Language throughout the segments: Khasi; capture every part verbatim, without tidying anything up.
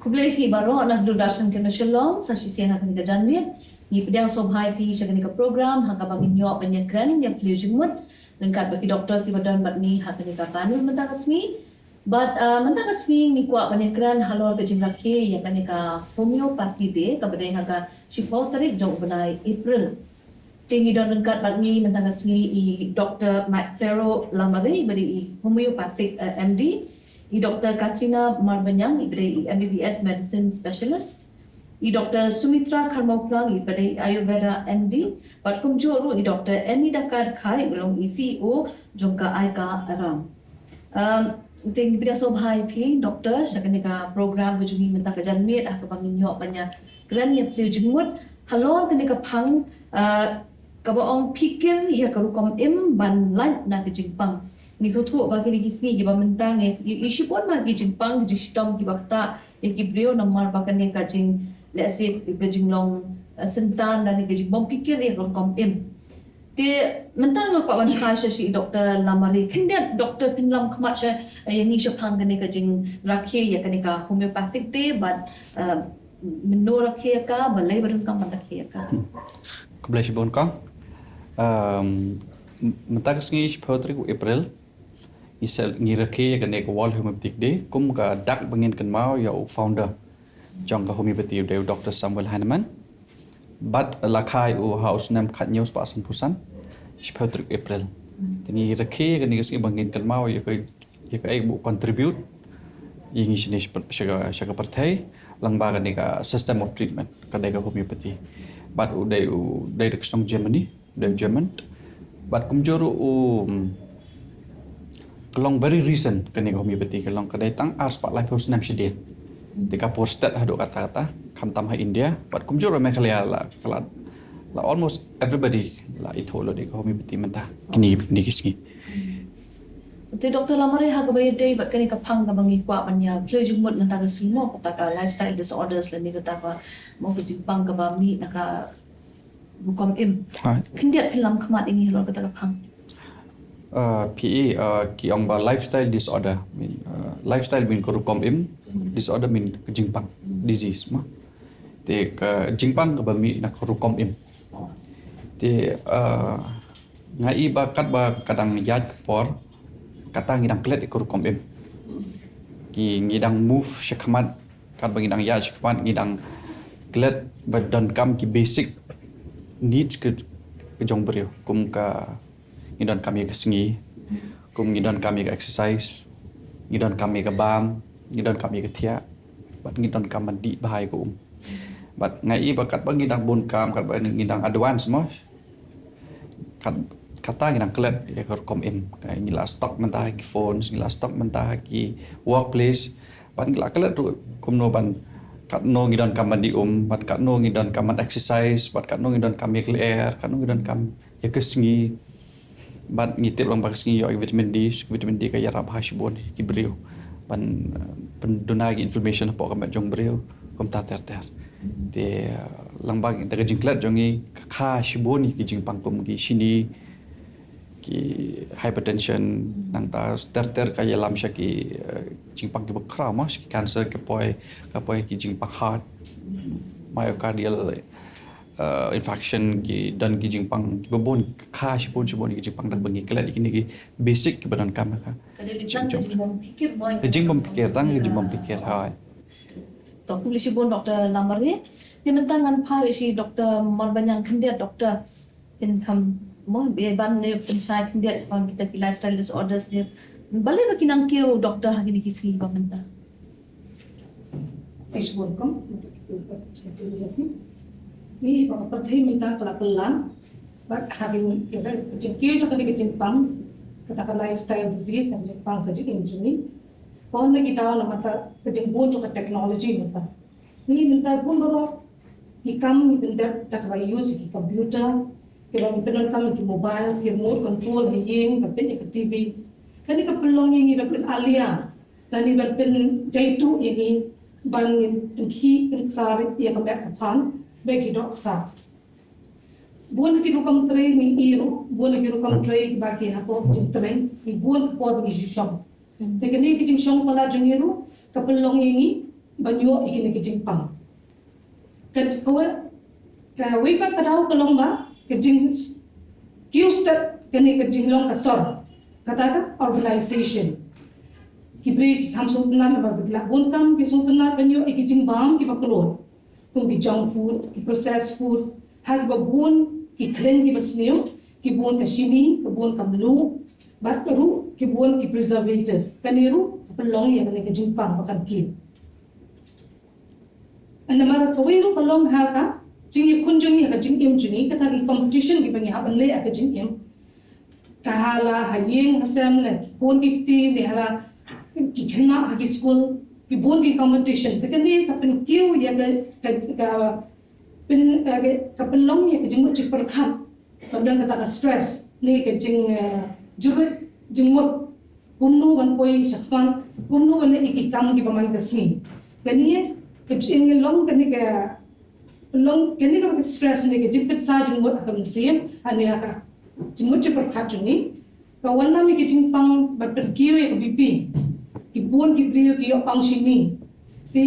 Khublei phi baroh na Doordarshan International Shillong, sa shisien ha kane ka janmiet ngi pdiang sngewbha ïa phi sha kane ka program ha kaba ngin ïoh ban ïakren ïa phliew jingmut ryngkat bad ki doktor kiba don bad ngi ha kane ka panel mynta ka sngi. Bad mynta ka sngi ngi kwah ban ïakren halor ka jingrakhe ïa kane ka Homeopathy Day kaba dei ha ka shiphew tarik jong u bnai April. Te ngi don ryngkat bad ngi mynta ka sngi i Doktor Matt Pharaoh Lamare iba dei i Homeopathic M D, i Doktor Katrina Marbaniang iba dei i M B B S Medicine Specialist, i Doktor Sumitra Kharmauplang iba dei i Ayurveda M D, bad kumjuh ruh i Doktor Emi Dakar Khai iba long i C E O jong ka Aika Aram. Um, te ngi pdiang sngewbha ïa phi Doktor sha kane ka program ka jong ngi mynta ka janmiet ha kaba ngin ïoh ban ïakren ïa phliew jingmut halor kane ka phang uh, kaba ong phikir ïa ka rukom im ban lait na ka jingpang. Ngi sngewthuh ba kine ki sngi kiba mynta ngi ïohi shibun ba ki jingpang ki jingshitom kiba ktah ïa ki briew namar ba kane ka jing lehse ka jinglong uh, syntan da ne ka jingbym phikir ïa ka rukom im. Te mynta nga kwah ban phai sha i Doktor Lamare. Khyndiat Doktor pynlong khmat sha ïa ngi shaphang kane ka jingrakhe ïa kane ka Homeopathic Day bad mynno rakhe ïa ka, balei ba donkam ban rakhe ïa ka. Khublei shibun kong. Mynta ka sngi shiphew tarik u April ngi rakhe ïa kane ka World Homeopathic Day kum ka dak ba ngin kynmaw ïa u founder jong ka homeopathy u dei u Doktor Samuel Hahnemann. Bad la kha ïa u ha u snem khathynñiew spah sanphew san, shiphew tarik April. Te ngi rakhe ïa kane ka sngi ba ngin kynmaw ïa ka ïa kaei ba u contribute ïa ngi shane sha ka pyrthei lyngba kane ka system of treatment ka dei ka homeopathy. Bad u dei u dei da ka shnong Germany, u dei u German. Bad kumjuh ruh u ka long very recent kane ka homeopathy ka long ka dei tang ar spah laiphew snem shadien. Te ka por stet haduh katta katta khamtam ha India bad kumjuh ruh Meghalaya la la almost everybody la ithuh lut ïa ka homeopathy mynta kine kine ki sngi. Te Doktor Lamare ha kaba ïadei bad kane ka phang kaba ngi kwah ban ïa phliew jingmut mynta ka sngi mo kata ka lifestyle disorders lane kata ka mo ka jingpang kaba mih na ka rukom im. Khyndiat pynlong khmat ïa ngi halor kata ka phang. Phi i ki ong ba lifestyle disorder mean lifestyle mean ka rukom im, disorder mean ka jingpang, disease mo. Te ka jingpang kaba mih na ka rukom im. Te nga i ba katba ka dang ïaid ka por kata ngi dang klet ïa ka rukom im. Ki ngi dang move shakhmat katba ngi dang ïaid shakhmat ngi dang klet ba donkam ki basic needs ka jong briew kum ka ngi donkam ïa ka sngi, kum ngi donkam ïa ka exercise, ngi donkam ïa ka bam, ngi donkam ïa ka thiah bad ngi donkam ban dih bha ïa ka um. Bad nga i ba katba ngi dang bun kam katba ngi dang advance mo. Kata ngi dang klet ïa ka rukom im. Ngi la stuck mynta ha ki phones, ngi la stuck mynta ha ki workplace. Bad ngi la klet ruh kumno ban katno ngi donkam ban dih um, bad katno ngi donkam ban exercise, bad katno ngi donkam ïa ka lyer, katno ngi donkam ïa ka sngi. Bad ngi tip lang ba ka sngi ïoh ïa ka vitamin D, ka vitamin D ka ïarap bha shibun ïa ki briew ban pynduna ïa ka inflammation hapoh ka met jong briew kumta ter ter. Te lang ba da ka jingklet jong ngi ka kha shibun ïa ki jingpang kum ki shini, ki hypertension, nangta ter ter ka ïalam sha ki jingpang kiba khraw mo, sha ki cancer, ka poi ka poi ki jingpang heart, myocardial infarction, ki don ki jingpang kiba bun, ka kha shibun shibun ki jingpang da ba ngi klet ïa kine ki basic kiba donkam ka. Ka jingbym phikir tang ka jingbym phikir hoi. To khublei shibun Doktor Lamare. Te mynta ngan phai sha Doktor Marbaniang khyndiat Doktor. Pynkham mo ban ne pynshai khyndiat shaphang kita ki lifestyle disorders ne. Balei ba ki nang kiew Doktor ha kine ki sngi ba mynta. Ish bun kum ni ba ka pyrthei mynta ka la pynlang. Bad ha ki jingkiew jong kane ka jingpang kata ka lifestyle disease, jingpang ka jingim jong ngi. Pon na ki daw namar ka jingbun jong ka technology mynta. Ngi mynta bun baroh ki kam ngi pyndep da kaba use ki computer, kiba ngi pyndonkam ki mobile, ki remote control ha ïing, ba peit ïa ka T V. Kane ka pynlong ïa ngi ban pyn alia lane ban pynjaituh ïa ngi ban ngin pynkhih pynksar ïa ka met ka phang ba ki doh ka sar. Bun ki rukom trei ngi i ruh, bun ki rukom trei kiba ki hapoh jingtrei, ngi bun ka por ngi ju shong. Te kane ka jingshong palat jong ngi ruh ka pynlong ïa ngi ban ïoh ïa kine ki jingpang. Ka, kawei, kawei pat ka daw ka long ba ka jing, kiew stet kane ka jinglong ka sor, kata ka urbanization. Ki briew ki kham sngewtynnat ba ki la bun kam ki sngewtynnat ban ïoh ïa ki jingbam kiba kloi, kum ki junk food, ki processed food, ha kiba bun ki khleiñ kiba sniew, ki bun ka shini, ki bun ka mluh, bad ruh ki bun ki preservative. Kane ruh ka pynlong ïa kane ka jingpang ba kan kiew. Namar kawei ruh ka long ha ka jingïakhun jong ngi ha ka jingim jong ngi, kata ki competition kiba ngi hap ban leh ha ka jingim. Ka ha la ha ïing ha sem, ne ki khun ki kti, ne ha la ki khynnah ha ki skul, ki bun ki competition. Te kane ka pynkiew ïa ka, ka, ka pyn, ka, ka pynlong ïa ka jingmut jingpyrkhat. Ka don kata ka stress, ne ka jing, eh, jingmut, jingmut. Kumno ban poi shakhmat, kumno ban leh ïa ki kam kiba man ka sngi. Kane ka jing long kane ka long kane ka stress ne ka jingpynsa jingmut ha ka mynsiem, ha ne ha ka jingmut jingpyrkhat jong ngi. Ka wanlam ïa ki jingpang ba pynkiew ïa ka B P. Ki bun ki briew ki ïoh pang shini. Te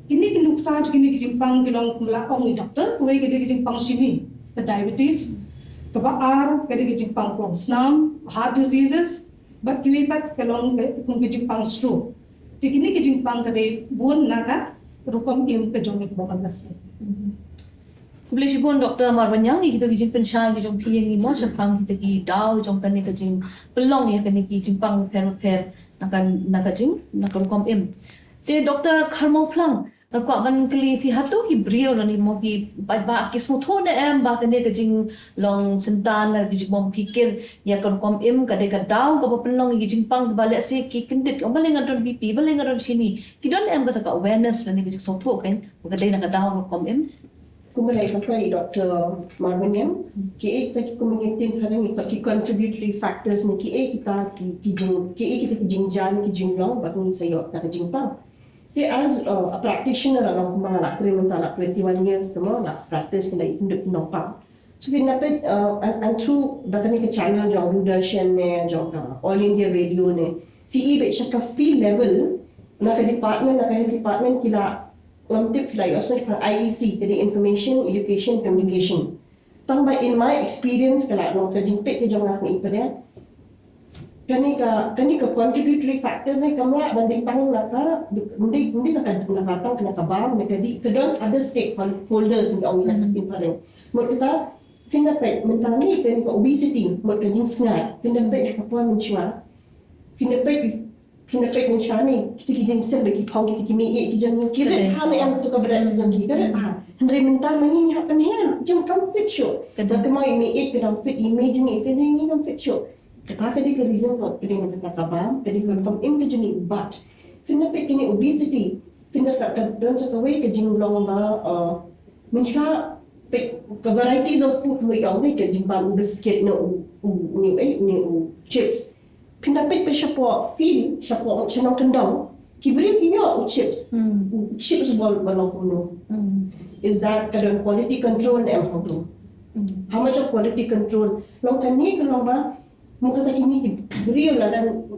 kine ki nuksa jong kine ki jingpang ki long kumba la ong i doktor, kawei ka dei ka jingpang shini, ka diabetes. Kaba ar ka dei ka jingpang klongsnam, heart diseases. Bad kiwei pat ka long ka, kum ka jingpang stroke. Te kine ki jingpang ka dei bun na ka rukom im ka jong ngi kiba man ka sngi. Khublei shibun Doctor Marbaniang, ïa kito ki jingpynshai ki jong phi ïa ngi mo shaphang kito ki daw jong kane ka jingpynlong ïa kane ki jingpang bapher bapher na ka, na ka jing, na ka rukom im. Te Doctor Kharmawphlang, nga kwah ban kylli phi, hato ki briew lane mo ki paidbah ki sngewthuh ne em ba kane ka jinglong syntan, ka jingbym phikir ïa ka rukom im ka dei ka daw kaba pynlong ïa ki jingpang kiba lehse ki kyndit, balei nga don B P, balei nga don shini, ki don em kata ka awareness lane ka jingsngewthuh kan ba ka dei na ka daw ka rukom im? Kumba la ong i Doctor Marbaniang, kiei kita ki community, ki contributory factors ne kiei kita ki, ki jing, kiei kita ki jingjia, ki jinglong ba ngin sa ïoh ïa ka jingpang. Te as, uh, a practitioner, la long kumba la kren mynta la twenty-one years te mo la practice, ki la ïa pynduh pyndonkam. So phi na peit, uh, and, and through da kane ka channel jong Doordarshan ne jong ka All India Radio ne, phi i beit sha ka field level, na ka department, na ka health department ki la lam tip, phi la ïohsngew shaphang I E C, ka dei Information, Education, Communication. Tang ba in my experience ka la long ka jingpeit ka jong nga, ka i pyrshah kane ka, kane ka contributory factors ne kam lah ban dei tang na ka, dei, dei na ka, na ka tang na ka bam, na ka dei ka don other stakeholders ne ong na ka pynpaw. Mut kita, phin da peit mynta ne kane ka obesity, mut ka jingsngaid, phin da peit ha ka por mynshuwa, phin da peit, phin da peit mynshuwa ne kita ki jingsep da ki phong kita ki mei, ki jong ki rit ha ne em tu ka bret ki jong ki, ka rit ha. Hynrei mynta ma ngi ngi hap pynher, jong kam fit shuh. Ka dei. Ba ka mei mei, ka dang fit i mei jong ngi, phin da ngi kam fit shuh. Kata ka dei ka reason ka, ka dei na kata ka bam, ka dei ka rukom im ka jong ngi, but phin da peit kane obesity, phin da ka, ka don sa kawei ka jinglong ba, uh, mynshuwa peit ka varieties of food, kumba ong dei ka jingbam u biscuit ne u, u, ne u, eh, ne u chips. Phin da peit peit shapoh field, shapoh sha nongkyndong, ki briew ki ïoh u chips. Hmm. U chips ba, ba long kumno. Hmm. Is that ka don quality control ne em hangto? Hmm. How much of quality control? Long kane ka long ba Mo kata kine ki briew la dang,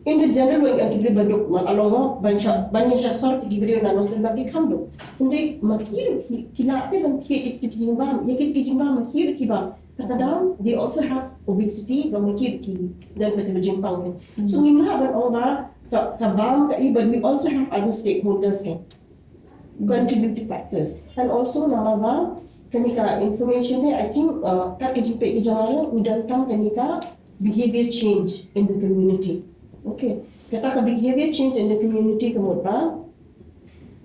in the general way, ki briew ba duk, ma, along mo ban sha, ban ïa sha sor ki briew na nongkyndong ki kham duk. Hynrei ma ki, ki, ki la te ban ki, ki, ki jingbam, ïa ki, ki jingbam ma ki, ki bam. Kata dang, they also have obesity, ba ma ki, ki don kata ka jingpang kan. Hmm. So ngim lah ban ong ba ka, ka bam ka i, but we also have other stakeholders kan. Contributive factors. And also, namar ba kane ka information ne, I think, uh, kat ka jingpeit ka jong nga, u donkam kane ka behavior change in the community. Okay. Kata ka behavior change in the community ka mut ba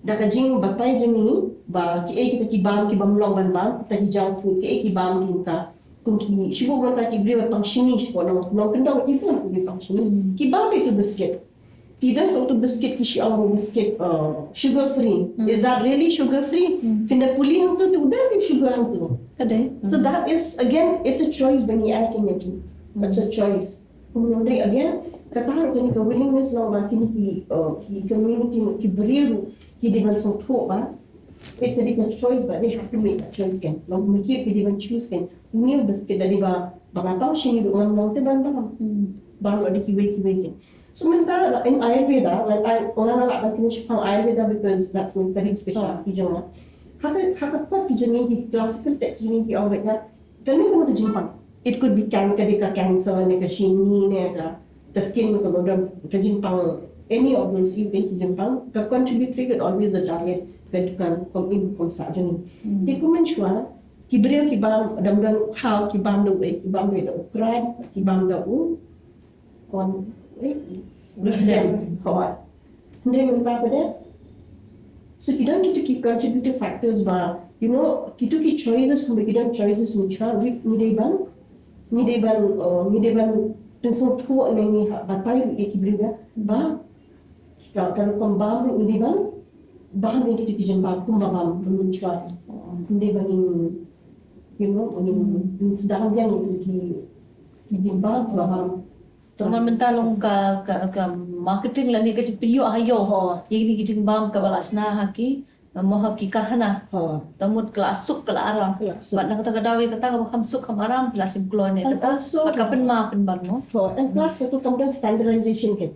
da ka jingbatai jong ngi ba kiei kita ki bam, ki bym long ban bam, kita ki junk food, kiei ki bam ki ka. Kum ki, shibun mynta ki briew ba pang shini, shibun nong, nongkyndong ki bun ki briew pang shini. Hmm. Ki bam itu biscuit. Ki don sa utu biscuit ki shu ong ba u biscuit, uh, sugar free. Hmm. Is that really sugar free? Hmm. Phin da pule hangtu, tu don sugar hangtu. Ka dei. So that is, again, it's a choice ba ngi ai kane ki. Hmm. It's a choice. Kumno dei again, kata ruh kane ka willingness long ba kine ki, uh, ki community, ki briew ki dei ban sngewthuh ba it ka dei ka choice ba they have to make that choice kan. Long ma ki ki dei ban choose kan. Une u biscuit da dei ba, ba nga pang shini ruh ngan long te ban bam. Hmm. Bam ruh da kiwei kiwei kan. So mynta in Ayurveda, ngan ai, nga lah ban kynmaw shaphang Ayurveda because that's my colleague specialty jong nga. Ha ka, ha ka kot ki jong ngi, ki classical text jong ngi ki ong beit na kano kano ka jingpang. It could be can, ka dei ka cancer ne ka shini ne ka, ka skin ne ka lodon, ka jingpang, any of those, you take ki jingpang, ka contributory could always a diet, ka, ka rukom im rukom sah jong ngi. Te kum mynshuwa ki briew ki bam, dang don u khaw, ki bam da u, eh, ki bam da u krai, ki bam da u kon, eh, dem, hoi. Hynrei mynta pat de, so ki don kito ki contributive factors ba, you know, kito ki choices, kumba ki don choices mynshuwa, ngi dei ban, ngi dei ban, uh, ngi dei ban pynsngewthuh ne ngi batai ïa ki briew ba, ba ka, ka rukom bam ruh ngi dei ban bam ïa kito ki jingbam kumba bam mynshuwa. Ngi dei ban, you know, ngin sdang ïa kito ki, ki jingbam kumba bam. Te mynta long ka, ka, ka marketing lane ka jingpynïoh ha ïew. Ïa kine ki jingbam kaba la shna ha ki, mo ha ki karkhana. Te mut ka la suk ka la aram. Bad na kata ka daw ïa kata kaba kham suk kham aram ki la shim kloi ne kata. Bad ka pynma pynban mo. And plus ka tu kam don standardization kan.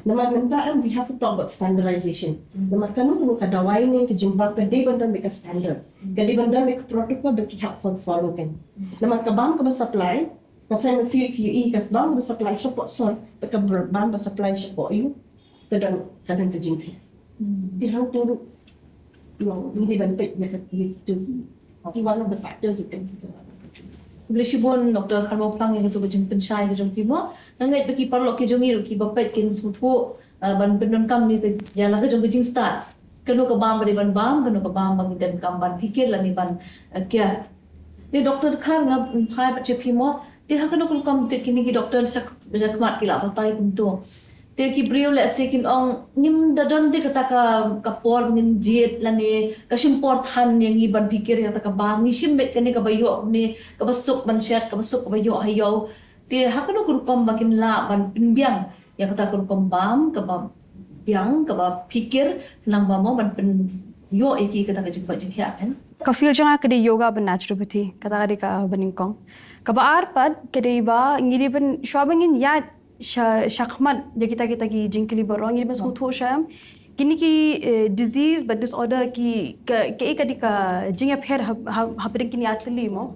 Namar mynta em we have to talk about standardization. Namar kano kano ka dawai ne ka jingbam ka dei ban don beit ka standard. Ka dei ban don beit ka protocol ba ki hap ban follow kan. Namar ka bam kaba supply, ka family, if you eat, ka bam ba supply shapoh sor, ka bam ba supply shapoh ïew, ka don, ka don ka jingpher. Te hangto ruh, ngi dei ban peit ïa ka, ïa kito ki, ki one of the factors that can be. Khublei shibun Doctor Kharmawphlang ïa kato ka jingpynshai ka jong phi mo. Nga ngeit ba ki paralok ki jong ngi ruh kiba peit kin sngewthuh, uh, ban pyndonkam ïa ka, ïa la ka jong ka jingstad. Kano ka bam ba dei ban bam, kano ka bam ba ngi donkam ban phikir lane ban, uh, kiar. Te Doctor Dkhar, nga phai pat sha phi mo. Te ha kano ka rukom te kine ki doctor sha, shakhmat ki la batai kumto. Te ki briew lehse kin ong ngim da don te kata ka, ka por ngin jied lane ka shim por than ïa ngi ban phikir ïa kata ka bam. Ngi shim beit kane kaba ïoh ne kaba suk ban shet, kaba suk kaba ïoh ha ïew. Te ha kano ka rukom ba kin lah ban pynbiang ïa kata ka rukom bam kaba biang, kaba phikir, khnang ba mo ban pynïoh ïa ki kata ka jingkoit jingkhiah kan. Ka field jong nga ka dei yoga bad naturopathy, kata ka dei kaba nyngkong. Kaba ar pat ka dei ba ngi dei ban, shuwa ba ngin ïaid sha, shakhmat ïa kita, kita ki jingkylli baroh, ngi dei ban sngewthuh shuwa kine ki, eh, disease bad disorder ki, ka, kaei ka dei ka jingïapher ha, ha, hapdeng kine ar tylli mo.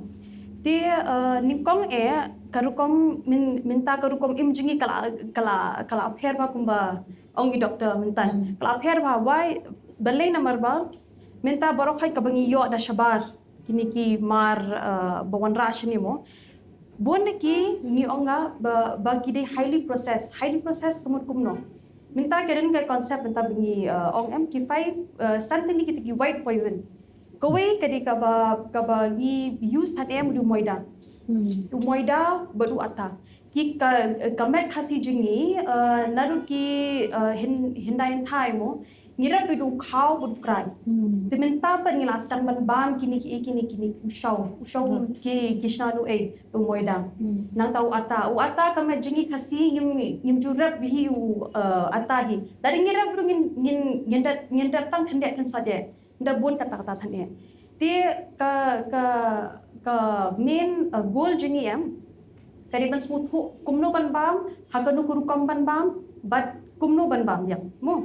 Te, eh, nyngkong eh ka rukom myn-, mynta ka rukom im jong ngi ka la, ka la, ka la pher bha kumba ong i doctor mynta. Ka la pher bha, why? Balei? Namar ba mynta baroh khoit kaba ngi ïoh da shabar kine ki mar, eh, ba wanrah shane mo. Bun na ki ngi ong nga ba, ba ki dei highly processed. Highly processed ka mut kumno? Mynta ka don ka concept mynta ba ngi, eh, ong em ki five, eh, san tylli kita ki white poison. Kawei ka dei kaba, kaba ngi use than em u dei u moida. U moida bad u atta. Ki ka, ka met Khasi jong ngi, eh, naduh ki, eh, hin, hyndai hynthai mo, ngi rep ïa u khaw bad u krai. Te mynta pat ngi la sdang ban bam kine ki, kine, kine ki, u shaw, u shaw ki, ki shna luei, u moida. Nangta u atta, u atta ka met jong ngi Khasi ngim, ngim ju rep hi u, eh, atta hi. Lada ngi rep ruh ngin, ngin, ngin rep, ngin rep tang khyndiat khynsaw de. Da bun kata kata than eh. Te ka, ka, ka main, uh, goal jong ngi em ka dei ban sngewthuh kumno ban bam, ha kano ka rukom ban bam, bad kumno ban bam ïa mo.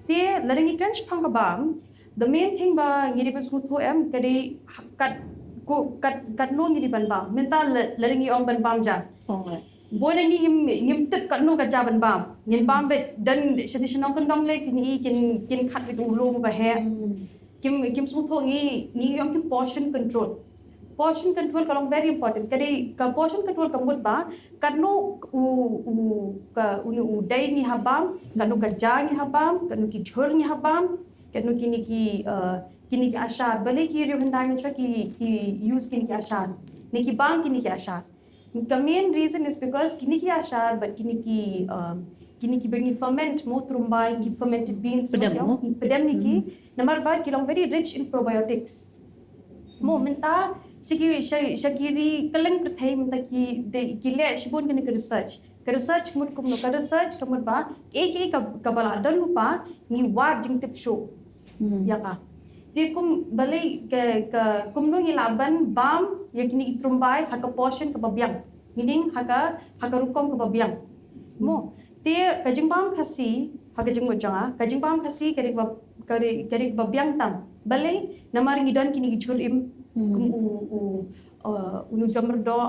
Te lada ngi kren shaphang ka bam, the main thing ba ngi dei ban sngewthuh em ka dei kat, ko, kat, katno ngi dei ban bam. Mynta la, lada ngi ong ban bam ja. Bun na ngi ngim, ngim tip katno ka ja ban bam. Ngin bam beit, don sha shnong kyndong lei kin i kin, kin khat beit u lum ba heh. Kim, kim sngewthuh ngi, ngi ong ki portion control. Portion control ka long very important. Ka dei, ka portion control ka mut ba katno u, u, ka, u, u dei ngi hap bam, katno ka ja ngi hap bam, katno ki jhur ngi hap bam, katno kine ki, uh, kine ki ashar. Balei ki riew hyndai mynshuwa ki, ki use kine ki ashar, ne ki bam kine ki ashar. Ka main reason is because kine ki ashar bad kine ki, um, kine kiba ngi ferment mo, trumbai, ki fermented beans, pdem mo, ki pdem ne ki. Namar ba ki long very rich in probiotics. Mo mynta sha ki, sha, sha ki ri kylleng pyrthei mynta ki, de, ki leh shibun kane ka research. Ka research ka mut kumno? Ka research ka mut ba kaei kaei ka, kaba la don lypa ngi wad jingtip shuh ïa ka. Te kum balei ka, ka kumno ngi lah ban bam ïa kine ki trumbai ha ka portion kaba biang, meaning ha ka, ha ka rukom kaba biang. Mo, Te ka jingbam Khasi, ha ka jingmut jong nga, ka jingbam Khasi ka dei ba, ka dei, ka dei ba biang tam. Balei? Namar ngi don kine ki jhur im, kum u, u, uh, u nujam merdor,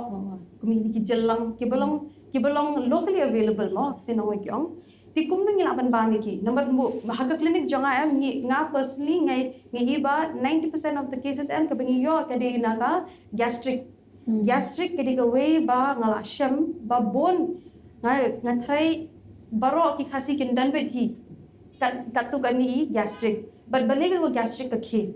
kum kine ki jylliew, ki ba long, ki ba long locally available mo, te nongwei ki ong. Te kumno ngi lah ban bam ïa ki? Namar mo, ha ka clinic jong nga em, ngi, nga personally, nga, nga i ba ninety percent of the cases em, ka ba ngi ïoh ka dei na ka gastric. Gastric ka dei kawei ba nga lah shem ba bun nga, nga tharai baroh ki Khasi kin don beit hi. Kat, katto katne i gastric. Bad balei ka gastric ka khie.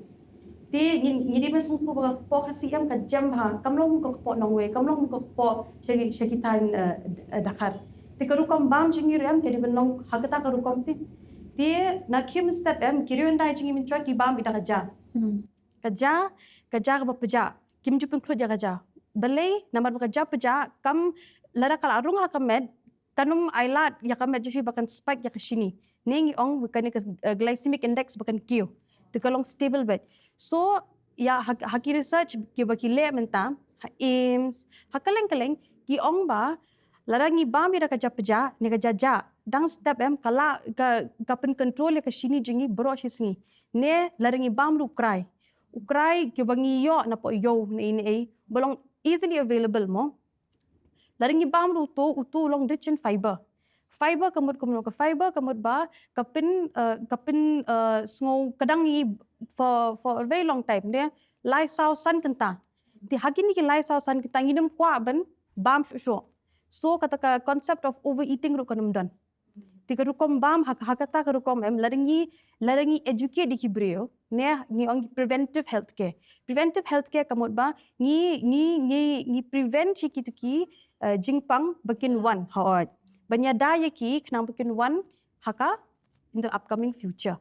Te ngi, ngi dei ban sngewthuh ba ka kpoh Khasi em ka jem bha, kam long ka kpoh nongwei, kam long ka kpoh sha ki, sha ki thaiñ, eh, eh, dkhar. Te ka rukom bam jong ngi ruh em ka dei ban long ha kata ka rukom te. Te na khim step em, ki riew hyndai jong ngi mynshwa ki bam ïa ka ja. Ka ja, ka ja kaba pjah. Kim ju pynkhlud ïa ka ja. Balei? Namar ba ka ja pjah, kam, lada ka la rung ha ka met, kan ym ailad ïa ka met jong phi ba kan spike ïa ka shini. Ne ngi ong ba kane ka, eh, glycemic index ba kan kiew. Te ka long stable beit. So, ïa ha, ha ki research kiba ki leh mynta, ha AIIMS, ha kylleng kylleng, ki ong ba lada ngi bam ïa ka ja pjah, ne ka ja ja, dang step em, ka la, ka, ka pyncontrol ïa ka shini jong ngi baroh shi sngi. Ne lada ngi bam ruh u krai. U krai kiba ngi ïoh napoh ïew ne ei ne ei, ba long easily available mo. Lada ngi bam ruh uto, uto u long rich in fiber. Fiber ka mut kumno? Ka fiber ka mut ba ka pyn, eh, ka pyn, eh, sngew ka dang ngi for, for a very long time, ne lai saw san kynta. Te ha kine ki lai saw san kynta ngim kwah ban bam shuh shuh. So kata ka concept of overeating ruh kan ym don. Te ka rukom bam, ha, ha kata ka rukom em, lada ngi, lada ngi educate ïa ki briew, ne ngi ong preventive healthcare. Preventive healthcare ka mut ba ngi, ngi, ngi, ngi prevent ïa kito ki, eh, jingpang ba kin wan, hooid. Ban ïada ïa ki khnang ba kin wan ha ka in the upcoming future.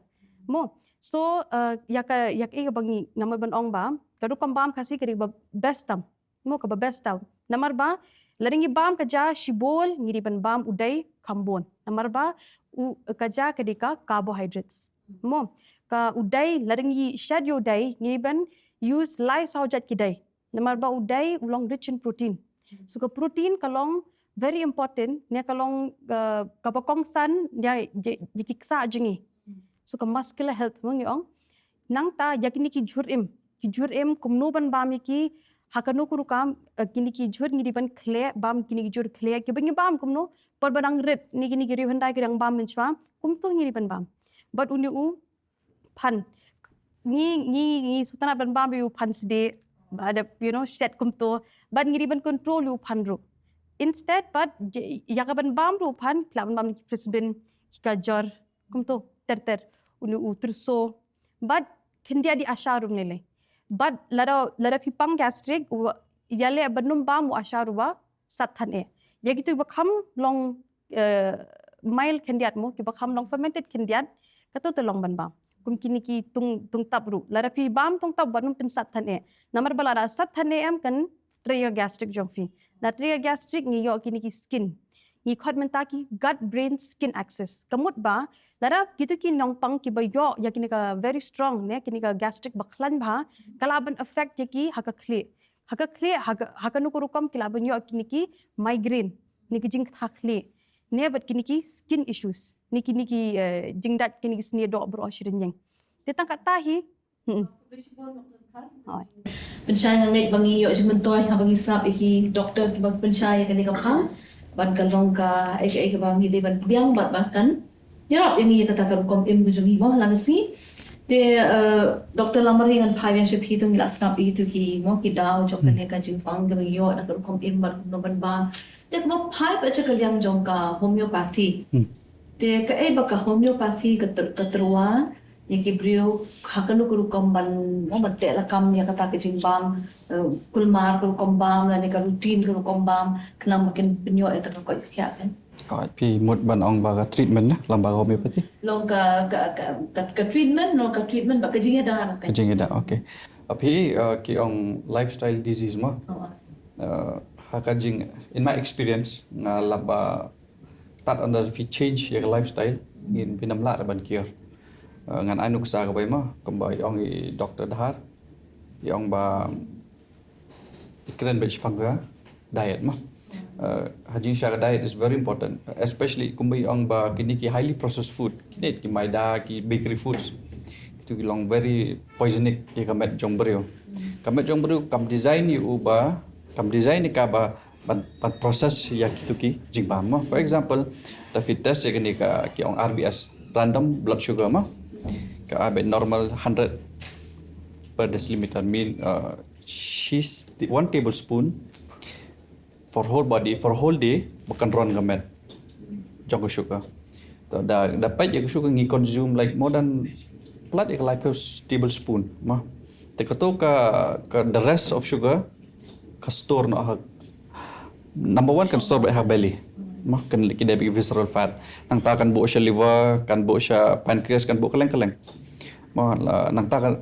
Mo. So, eh, ïa ka, ïa ka, ïa ka ba ngi, nga mut ban ong ba ka rukom bam Khasi ka dei ba best tam. Mo, kaba best tam. Namar ba lada ngi bam ka ja shibun, ngi dei ban bam u dei kham bun. Namar ba u, ka ja ka dei ka carbohydrates. Mo, ka u dei, lada ngi shet ïa u dei, ngi dei ban use lai saw jait ki dei. Namar ba u dei u long rich in protein. So ka protein ka long very important, ne ka long, eh, kaba kongsan ïa, ïa, ïa ki ksah jong ngi. So ka muscular health mo ngi ong. Nangta ïa kine ki jhur im. Ki jhur im kumno ban bam ïa ki, ha kano ka rukom, eh, kine ki jhur ngi dei ban khleh, bam kine ki jhur khleh, kiba ngi bam kumno, por ba dang rit, ne kine ki riew hyndai ki dang bam mynshwa, kumto ngi dei ban bam. Bad une u phan. Ngi, ngi, ngi sngewtynnat ban bam ïa u phan sdieh, bad, you know, shet kumto, bad ngi dei ban control ïa u phan ruh. Instead, bad, ïa ka ban bam ruh u phan, ki lah ban bam ki frisbin, ki gajor, kumto, ter ter, une u tyrso. Bad khyndiat di asha ruh lei lei. Bad lada, lada phi pang gastric, u, ïaleh ban ym bam u asha ruh ba sat than eh. Ïa kito ba kham long, eh, mild khyndiat mo, kiba kham long fermented khyndiat, kato te long ban bam. Kum kine ki tung, tungtap ruh. Lada phi bam tungtap ban ym pynsat than eh. Namar ba lada sat than eh em kan trei ïa gastric jong phi. Na trei ïa gastric ngi ïoh kine ki skin. Ngi khot mynta ki gut brain skin axis. Ka mut ba lada kito ki nongpang kiba ïoh ïa kine ka very strong ne, kine ka gastric ba khlaiñ bha, ka lah ban affect ïa ki ha ka khlieh. Ha ka khlieh, ha ka, ha kano ka rukom ki lah ban ïoh kine ki migraine, ne ki jingktah khlieh. Ne bad kine ki skin issues. Ne kine ki, eh, jingdait kine ki snieh doh baroh shi rynïeng. Te tang katta hi, Hmm. Hooid. Pynshai nga ngeit ba ngi ïoh jingmyntoi haba ngi sngap ïa ki doktor kiba pynshai ïa kane ka phang. Bad ka long kaei kaei kaba ngi dei ban pdiang bad ba kan ïarap ïa ngi ïa kata ka rukom im ka jong ngi mo ha la ka sngi. Te, eh, Doktor Lamari ngan phai biang sha phi to ngi la sngap ïa kito ki mo ki daw jong kane ka jingpang kaba ngi ïoh na ka rukom im bad kumno ban bam. Te kaba phai pat sha ka liang jong ka homeopathy. Hmm. Te kaei ba ka homeopathy ka tr-, ka tyrwa ïa ki briew ha kano ka rukom ban, ban teh lakam ïa kata ka jingbam, eh, kulmar ka rukom bam lane ka routine ka rukom bam khnang ba kin pynïoh ïa kata ka koit ka khiah kan. Hooid, phi mut ban ong ba ka treatment na lyngba ka homeopathy? Long ka, ka, ka, ka, ka treatment, long ka treatment ba ka jingïada kan. Ka jingïada, okay. Phi, eh, ki ong lifestyle disease mo. Oh. Eh, ha ka jing, in my experience, nga lap ba tad ynda phi change ïa ka lifestyle, ngin phin ym lah ban cure. Eh, ngan ai nuksa kawei mo, kumba i ong i Doktor Dhar, i ong ba i kren beit shaphang ka diet mo. Uh, ha jingshisha ka diet is very important, especially kumba ong ba kine ki highly processed food, kine ki maida, ki bakery foods, kitu ki long very poisonic ïa ka met jong briew. Ka met jong briew kam design ïa u ba, kam design ïa ka ba ban, ban process ïa kitu ki jingbam mo. For example, da phi test ïa kane ka ki ong R B S, random blood sugar mo. Ka ai ba normal hundred per deciliter, mean, uh, she's the one tablespoon for whole body, for whole day, ba kan run ka met jong ka sugar. To da, da peit ïa ka sugar ngi consume like more than, plat ïa ka laiphew tablespoon mo. Te kato ka, ka the rest of sugar ka store noh ha, number one kan store beit ha belly mo, kan ki dei beit visceral fat. Nangta kan buh sha liver, kan buh sha pancreas, kan buh kylleng kylleng mo. Nangta kan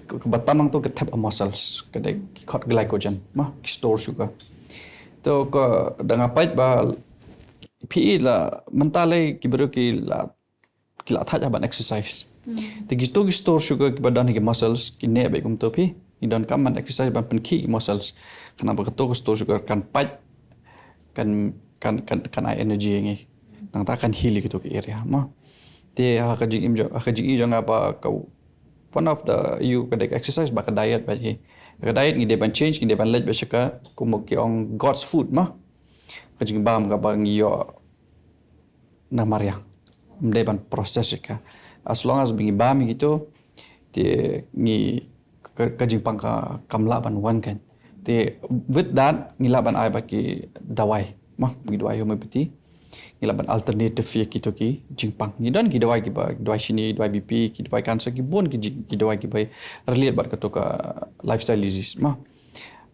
ka, ka ba tam nangto ka thep ha muscles, ka dei ki khot glycogen mo, ki store sugar. To ka, da nga peit ba phi i la mynta lei ki briew ki la, ki la thait ha ban exercise. Te kito ki store sugar ki ba don ha ki muscles ki neh beit kumto phi, ngi donkam ban exercise ban pynkhih ki muscles. Khnang ba kato ka store sugar kan pait, kan, kan, kan, kan ai energy ïa ngi. Nangta kan heal ïa kito ki area mo. Te ha ka jingim jong, ha ka jingim jong nga ba ka, one of the, ïa ka dei ka exercise bad ka diet beit hi. Ka diet ngi dei ban change, ngi dei ban leit beit sha ka, kumba ki ong God's food mo. Ka jingbam ka ba ngi ïoh na mariang. Ym dei ban process ïa ka. As long as ba ngi bam ïa kito, te ngi, ka, ka jingpang ka, kam lah ban wan kan. Te with that ngi lah ban ai bad ki dawai mo, ki dawai homeopathy. Ngi lah ban alternative ïa kito ki jingpang. Ngi don ki dawai ki ba, dawai shini, dawai B P, ki dawai cancer, ki bun ki jing, ki dawai ki ba relate bad kato ka lifestyle disease mo.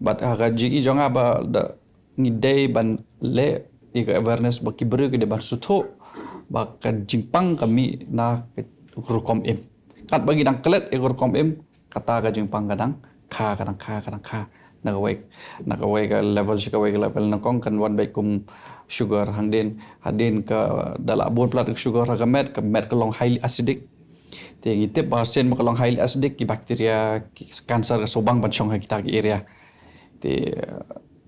But ha ka jingim jong nga ba da ngi dei ban leh ïa ka awareness ba ki briew ki dei ban sngewthuh ba ka jingpang ka mih na ka rukom im. Katba ngi dang klet ïa ka rukom im, kata ka jingpang ka dang kha, ka dang kha, ka dang kha. Na kawei, na kawei ka level sha kawei ka level, nyngkong kan wan beit kum sugar, hadien, hadien ka da la bun palat ka sugar ha ka met, ka met ka long highly acidic. Te ngi tip ba sien ba ka long highly acidic, ki bacteria, ki cancer ka sngewbang ban shong ha kita ki area. Te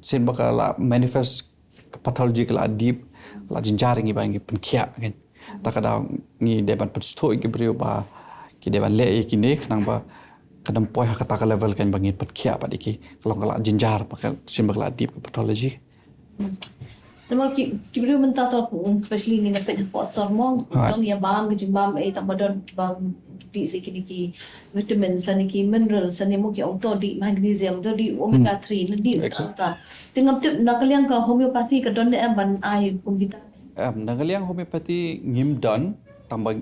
sien ba ka la manifest ka pathology ka la deep, ka la jynjar ïa ngi ba ngi pynkhiah kan. Ta ka daw ngi dei ban pynsngewthuh ïa ki briew ba ki dei ban leh ïa kine khnang ba ka dang poi ha kata ka level kan ba ngin pynkhiah pat ïa ki. Ka long ka la jynjar ba ka sien ba ka la deep ka pathology. Namar ki, ki briew mynta to, especially ngi na peit hapoh sor mo, tang ïa bam ki jingbam, eh, tang ba don ki bam, ki dih sa kine ki vitamin, sa ne ki mineral, sa ne mo ki ong to dih magnesium, to dih omega three, ne dih ta. Te ngam tip na ka liang ka homeopathy ka don ne em ban ai kum kita. Em, na ka liang homeopathy ngim don, tang ba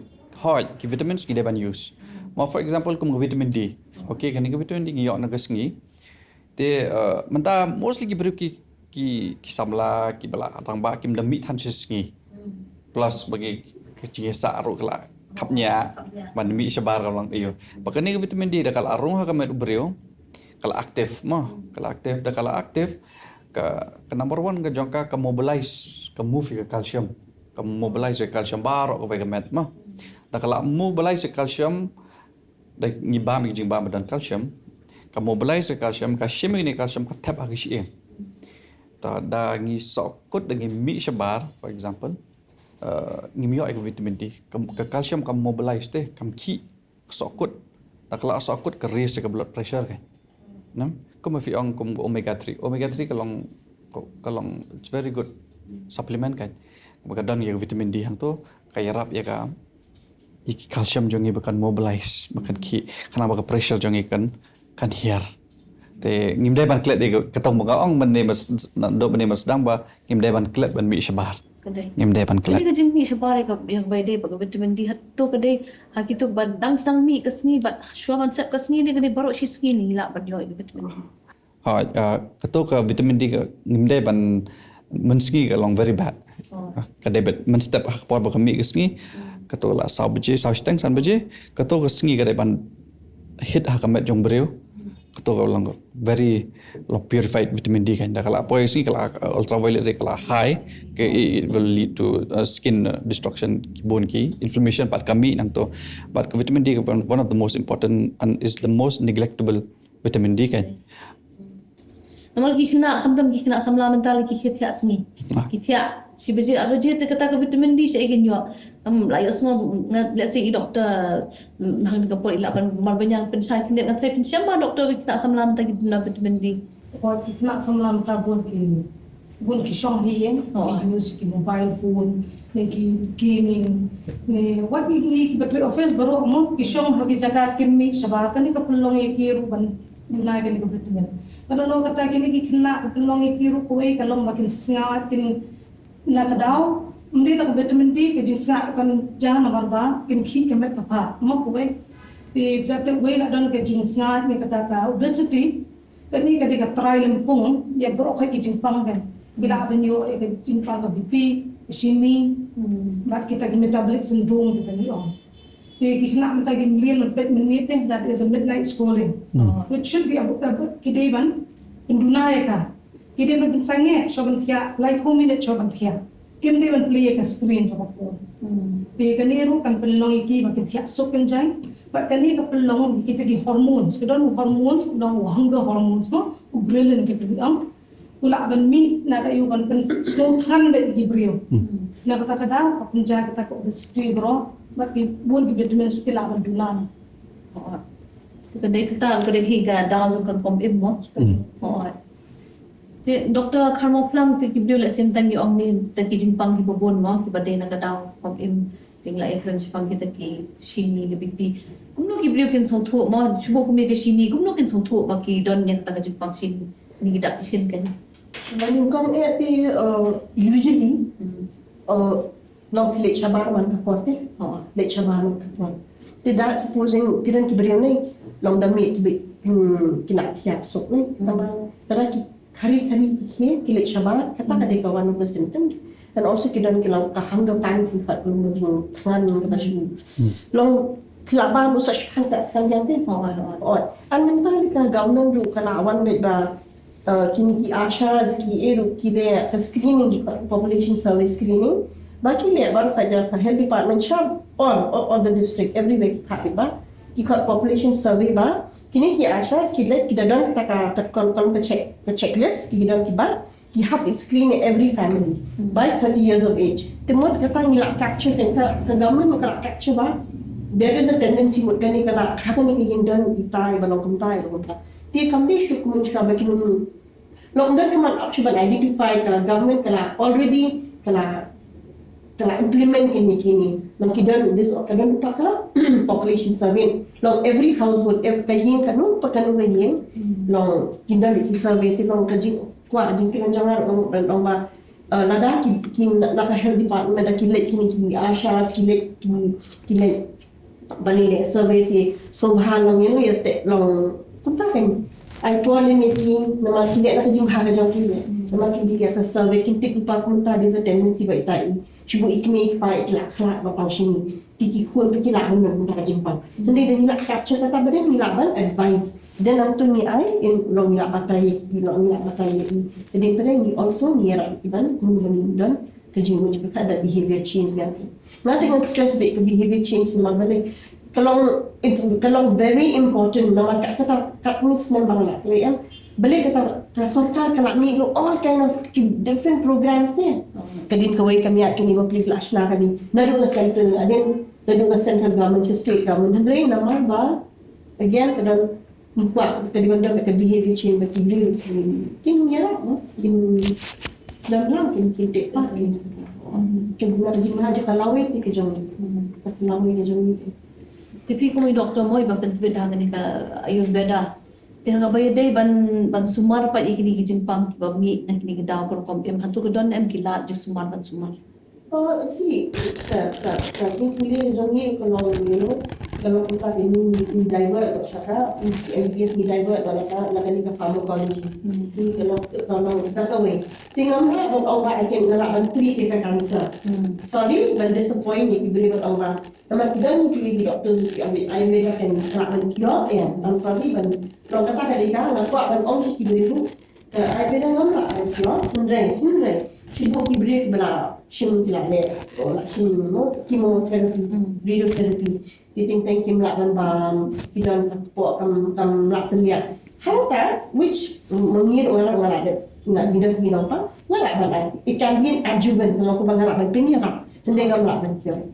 hooid ki vitamins ngi dei ban use. Ma for example kum ka vitamin D. Okay, kane ka vitamin D ngi ïoh na ka sngi. Te, eh, mynta mostly ki briew ki, ki, ki samla, ki ba la rangbah kim da mih than shi sngi. Plus ba ki, ki jingïasah ruh ka la khapngiah. Ban mih shabar ka long ïoh. Ba kane ka vitamin D da ka la rung ha ka met u briew, ka la active mo, ka la active, da ka la active, ka, ka number one ka jong ka, ka mobilize, ka move ïa ka calcium. Ka mobilize ïa ka calcium baroh kawei ka met mo. Da ka la mobilize ïa ka calcium, da ngi bam ïa ka jingbam ba don calcium, ka mobilize ïa ka calcium, ka shim ïa ka calcium ka thep ha ka shyieng. Ta da ngi sahkut, da ngi mih shabar, for example, eh, ngim ïoh ïa ka vitamin D. Ka, ka calcium ka mobilize te, kam khih, ka sahkut. Da ka la sahkut ka raise ïa ka blood pressure kan. Nang, kum phi ong kum omega three. Omega three ka long, ka, ka long, it's very good supplement kan. Ba ka don ïa ka vitamin D hangto, ka ïarap ïa ka, ïa ki calcium jong ngi ba kan mobilize, ba kan khih, khnang ba ka pressure jong ngi kan, kan hiar. Te ngim dei ban klet ïa ka, ka tong ba nga ong mynne mas, na, do mynne mas dang ba ngim dei ban klet ban mih shabar. Ka dei. Ngim dei ban klet. Kane ka jingmih shabar ïa ka, ïa ka bai dei ba ka vitamin D hato ka dei ha kito ba dang sdang mih ka sngi bad shuwa ban sep ka sngi ne ka dei baroh shi sngi ne lah ban ïoh ïa ka vitamin D. Ha, ah, kato ka vitamin D ka ngim dei ban mynsngi ka long very bad. Oh. Ah, ka dei bad mynstep ha ka por ba ka mih ka sngi. Kato la saw baje, saw shiteng, san baje. Kato ka sngi ka dei ban hit ha ka met jong briew. Kato ka long very, long purified vitamin D kan. Da ka la poi sngi ka la, uh, ultraviolet ray ka la high. Ka, it will lead to, uh, skin, uh, destruction, ki bun ki inflammation, bad ka mih nangto. Bad ka vitamin D ka one, one of the most important and is the most neglectable vitamin D kan. Namar ki khynnah, khamtam ki khynnah samla mynta la ki thiah sngi. Ki thiah shi baje ar baje te kata ka vitamin D shaei kin ïoh. Em, la ïohsngew nga, let's say i doctor, mm, ha kane ka por i lah ban marwei ban pynshai khyndiat, nga tharai pynshai ma doctor, ki khynnah samla mynta ki duna vitamin D. Ki khynnah samla mynta bun ki, bun ki shong ha ïing, ki use ki mobile phone, ne ki gaming, ne wat ki, ki ba trei office baroh mo, ki shong ha ki jaka kim mih shabar. Kane ka pynlong ïa ki ruh ban duna kane ka vitamin. Kane, kata kine ki khynnah ka pynlong ïa ki ruh kawei ka long ba kin sngewbha kin, na ka daw, ym dei tang ka vitamin D, ka jingsngewbha kan jia namar ba kin khih ka met ka phad mo kawei. Te kata kawei la don ka jingsngewbha ne kata ka obesity. Kane ka dei ka trai lympung ïa baroh ki jingpang kan. Ki lah ban ïoh ïa ka jingpang ka B P, ka shini, bad kita ki metabolic syndrome kita ki ong. Te ki khynnah mynta ki mlien mynta mynmiet te, that is a midnight scrolling. Which should be a, a, ki dei ban pynduna ïa ka. Ki dei ban pynsangeh, shuwa ban thiah, laiphew minit shuwa ban thiah. Kim dei ban plie ïa ka screen jong ka phone. Te kane ruh kan pynlong ïa ki ba kin thiah suk kynjang. Bad kane ka pynlong ïa kita ki hormones. Ka don u hormones, u long u hunger hormones mo, u ghrelin ki pynlong. U lah ban mih na ka ïoh ban pynsngewthuh than bad ki briew. Na kata ka daw ka pynjia kata ka obesity baroh, bad ki bun ki vitamins ki lah ban duna. Ka dei kata, ka dei hi ka daw jong ka rukom im mo. Te Doctor Kharmawphlang, te ki briew leh sim tang ïa ong ni, te ki jingpang kiba bun mo kiba dei na ka daw rukom im. Te ngi la ïa kren shaphang kita ki shini, ki B P. Kumno ki briew kin sngewthuh mo, shu ba kum ïa ka shini, kumno kin sngewthuh ba ki don ïa kata ka jingpang shini, ne ki dak ki shin kane? Ba nyngkong eh te, uh, usually, uh, long ki leit shabar man ka por te. Leit shabar man ka por. Te da supposing ki don ki briew ne, long da mih ki bi, hmm, ki la thiah suk ne. Tang ba, da ki khari khari ki, ki leit shabar, kata ka dei ka one of the symptoms. And also ki don ki long ka hunger pangs, in fact, long jingthngan kata shu. Long ki lah bam u sach hang ta kan yang te. Oi. And mynta ka government ruh ka la wan bad ba, uh, kine ki ASHAs ki eh ruh ki leh ka screening, ki population survey screening. Ba ki leh baroh ka health department sha all, all, all the district, everywhere ki khot ba ki khot population survey ba kine ki ASHAs ki leh, ki da don kata ka, ka, ka, ka check, ka checklist, ki don ki ba ki hap screen every family by thirty years of age. Te mut kata ngi la capture, ka, ka government ka la capture ba there is a tendency mut kane ka la, ha kane ka ïing don ita iba long kumta, iba long kumta. Te kam dei shuh kumne shuh ba kin long don ka man option ban identify, ka government ka la already, ka la, ka la implement kine, kine. Long ki don this, ka don ka population survey. Long every household, every ka ïing, kano pat kano ka ïing, long ki don ki survey, te long ka jingkwah jingkren jong nga ruh ban ong ba, uh, lada ki, ki na, na ka health department da ki leh kine ki ASHAs, ki leh ki, ki leh ban leh survey te sngewbha long ïa, ïa te long kumta kan. Ai por leh meeting namar ki leh na ka jingbha ka jong ki, namar ki leh ïa ka survey, kin tip lypa kumta, there's a tendency ba ita i shu i kmie i kpa i la khlad ba pang shini. Te ki khun ki lah ban ïoh mynta ka jingpang. Hynrei da ngi lah capture kata ba dei ngi lah ban advise. Dei nangta ngi ai, in long ngi lah batai ïa ki, long ngi lah batai ïa ki. Te dei ba dei ngi also ngi ïarap ïa ki ban, kumno ban don ka jingmut jingpyrkhat, da behavior change ïa ki. Nga te ngan stress bad ka behavior change namar balei ka long, it's, ka long very important namar ka, kata, kat ni snem ba nga la trei em. Balei kata ka sorkar ka la mih ruh all kind of ki different programs ne. Ka dei kawei ka miat kine ba plie la shna ka dei. Naduh na central, again, naduh na central government, state government. Hynrei namar ba, again, ka don, ngi kwah ka dei ban don ka behavior change ba ki briew kin ïarap, kin don lang, kin, kin tip, kin, kin don ka jingmut jong ka lawei te ka jong, ka lawei ka jong. Te phi kum i doctor mo iba pyntbit ha kane ka Ayurveda. Te haba ïadei ban, ban sumar pat ïa kine ki jingpang kiba mih na kine ki daw ka rukom im, hato ka don em ki lad jingsumar ban sumar? Oh, si, ka, ka, ka jingpule jong ngi ka long, you know, ka long kumta, ngi, ngi divert bad sha ka, ngi M B B S ngi divert bad na ka, na kane ka pharmacology. Ngi ka long, ka long kumta kawei. Te ngam lah ban ong ba I can, nga lah ban treat ïa ka cancer. Sorry ban disappoint ïa ki briew ban ong ba Namar ki don kiwei ki doctors ki ong ba Ayurveda kan lah ban cure, ïa, I'm sorry, ban long kata ka dei ka, nga kwah ban ong sha ki briew ruh, ka Ayurveda ngam lah ban cure, hynrei, hynrei shu buh ki briew ba la shim ki la leh, la shim, no, chemotherapy, radiotherapy, ki teng teng kim lah ban bam, ki don ka kpoh kam, kam lah pynliat. Hangta, which, mm, ma ngi ruh nga lah, nga lah dep, nga, ngi dang ngi nongpang, nga lah ban ai. It can be an adjuvant, ka long kumba nga lah ban pynïarap, hynrei ngam lah ban cure.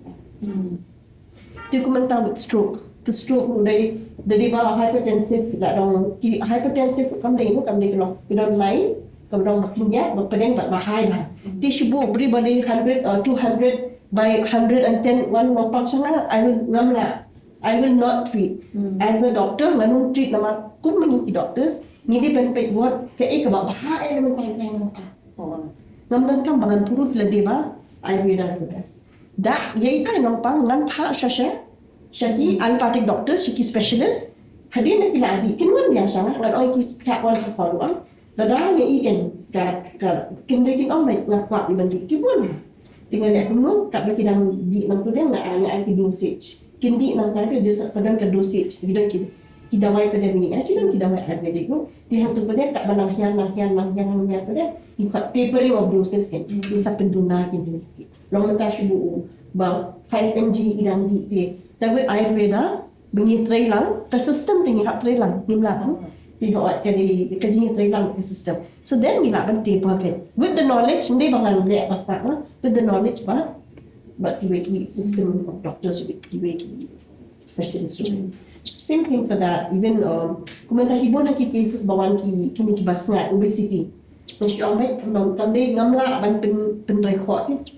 Te kumta with stroke. Te stroke ruh dei, dei ba hypertensive, la dang ki hypertensive kam dei, kam dei ka long, ka dang lai, ka dang ba khyndiat, ba pdeng, ba, ba high ba. Te shu buh briew ba dei hundred or two hundred by hundred and ten, wan nongpang sha nga, I will, ngam lah. I will not treat. As a doctor, ngan ym treat namar kum ma ngi ki doctors, ngi dei ban peit ward kaei kaba bha eh na mynta ïa nongpang. Ngam donkam ba ngan proof lade ba Ayurveda is the best. Da ïa ita i nongpang ngan phah sha sha, sha ki allopathic doctors, sha ki specialist. Hadien ba ki la dih, kin wan biang sha nga, ngan ong ïa ki, phah wan sha follow up. Lada ngi i ken, ka, ka, kin dei kin ong ba nga kwah ban dih, ki bun. Te nga leh kumno, katba ki dang dih nangta, nga, nga ai ki dosage. Kin dih nangta, ki dosage, ka don ka dosage, ki don ki, ki dawai pat ngi, eh, ki don ki dawai Ayurvedic ruh. Te hangtu pat, katba nang hiar, nang hiar, nang hiar, nang hiar pat, ki khot tapering of doses kan. Ki sa pynduna ki jingdih. Long mynta shu buh ba five M G i dang dih te. Te with Ayurveda, ba ngi trei lang, ka system te ngi hap trei lang, ngim lah ban. Te hooid ka dei ka jingtrei lang ka system. So then ngi lah ban taper ka. With the knowledge, ym dei ba ngan leh ba start na, with the knowledge ba, ba kiwei ki system of doctors, with kiwei ki specialist. Same thing for that. Even, um, kumta ki bun ha ki cases ba wan ki, kine kiba sngat, obesity. Ngi shu ong ba, kam, kam dei, ngam lah ban pyn, pyntrei khoh ki.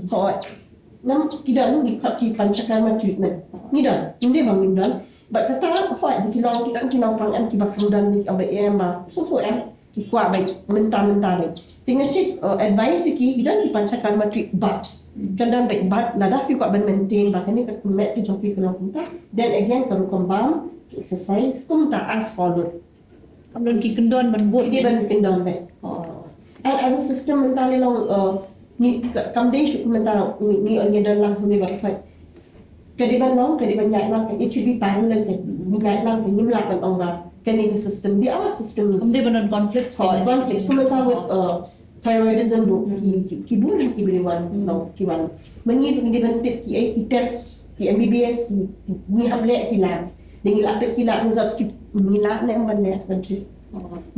Hooid. Ngam, ki don, ngi khot ki Panchakarma treatment. Ngi don, ym dei ba ngim don. But kata, hooid, ki long, ki don, ki nongpang em, kiba kham don, ki ong ba em ba, sngewthuh em, ki kwah ba mynta, mynta ba. Te nga shu, uh, advice ïa ki, ki don ki Panchakarma treat, but kan don ba, but lada phi kwah ban maintain ba kane ka met ka jong phi ka long kumta, then again ka rukom bam, exercise, kumta as followed. Kam don ki kyndon ban buh. Ki dei ban kyndon beit. And as a system mynta lei long, uh, ngi, ka, kam dei shuh mynta ngi, ngi ong ngi don lang, ngi ba khot. Ka dei ban long, ka dei ban ïaid lang, it should be parallel, ka ngi ïaid lang, ka ngim lah ban ong ba kane ka system, they are systems. Kam dei ban don conflict. Conflict mynta with, uh, thyroidism ruh, ki, ki, ki bun ki briew wan, no, ki wan. Ma ngi ruh ngi dei ban tip ki, eh, ki test, ki M B B S, ki, ki, ngi hap leh ki lab. Dei ngi lah peit ki lab results, ki, ngi lah ne em ban leh ban treat.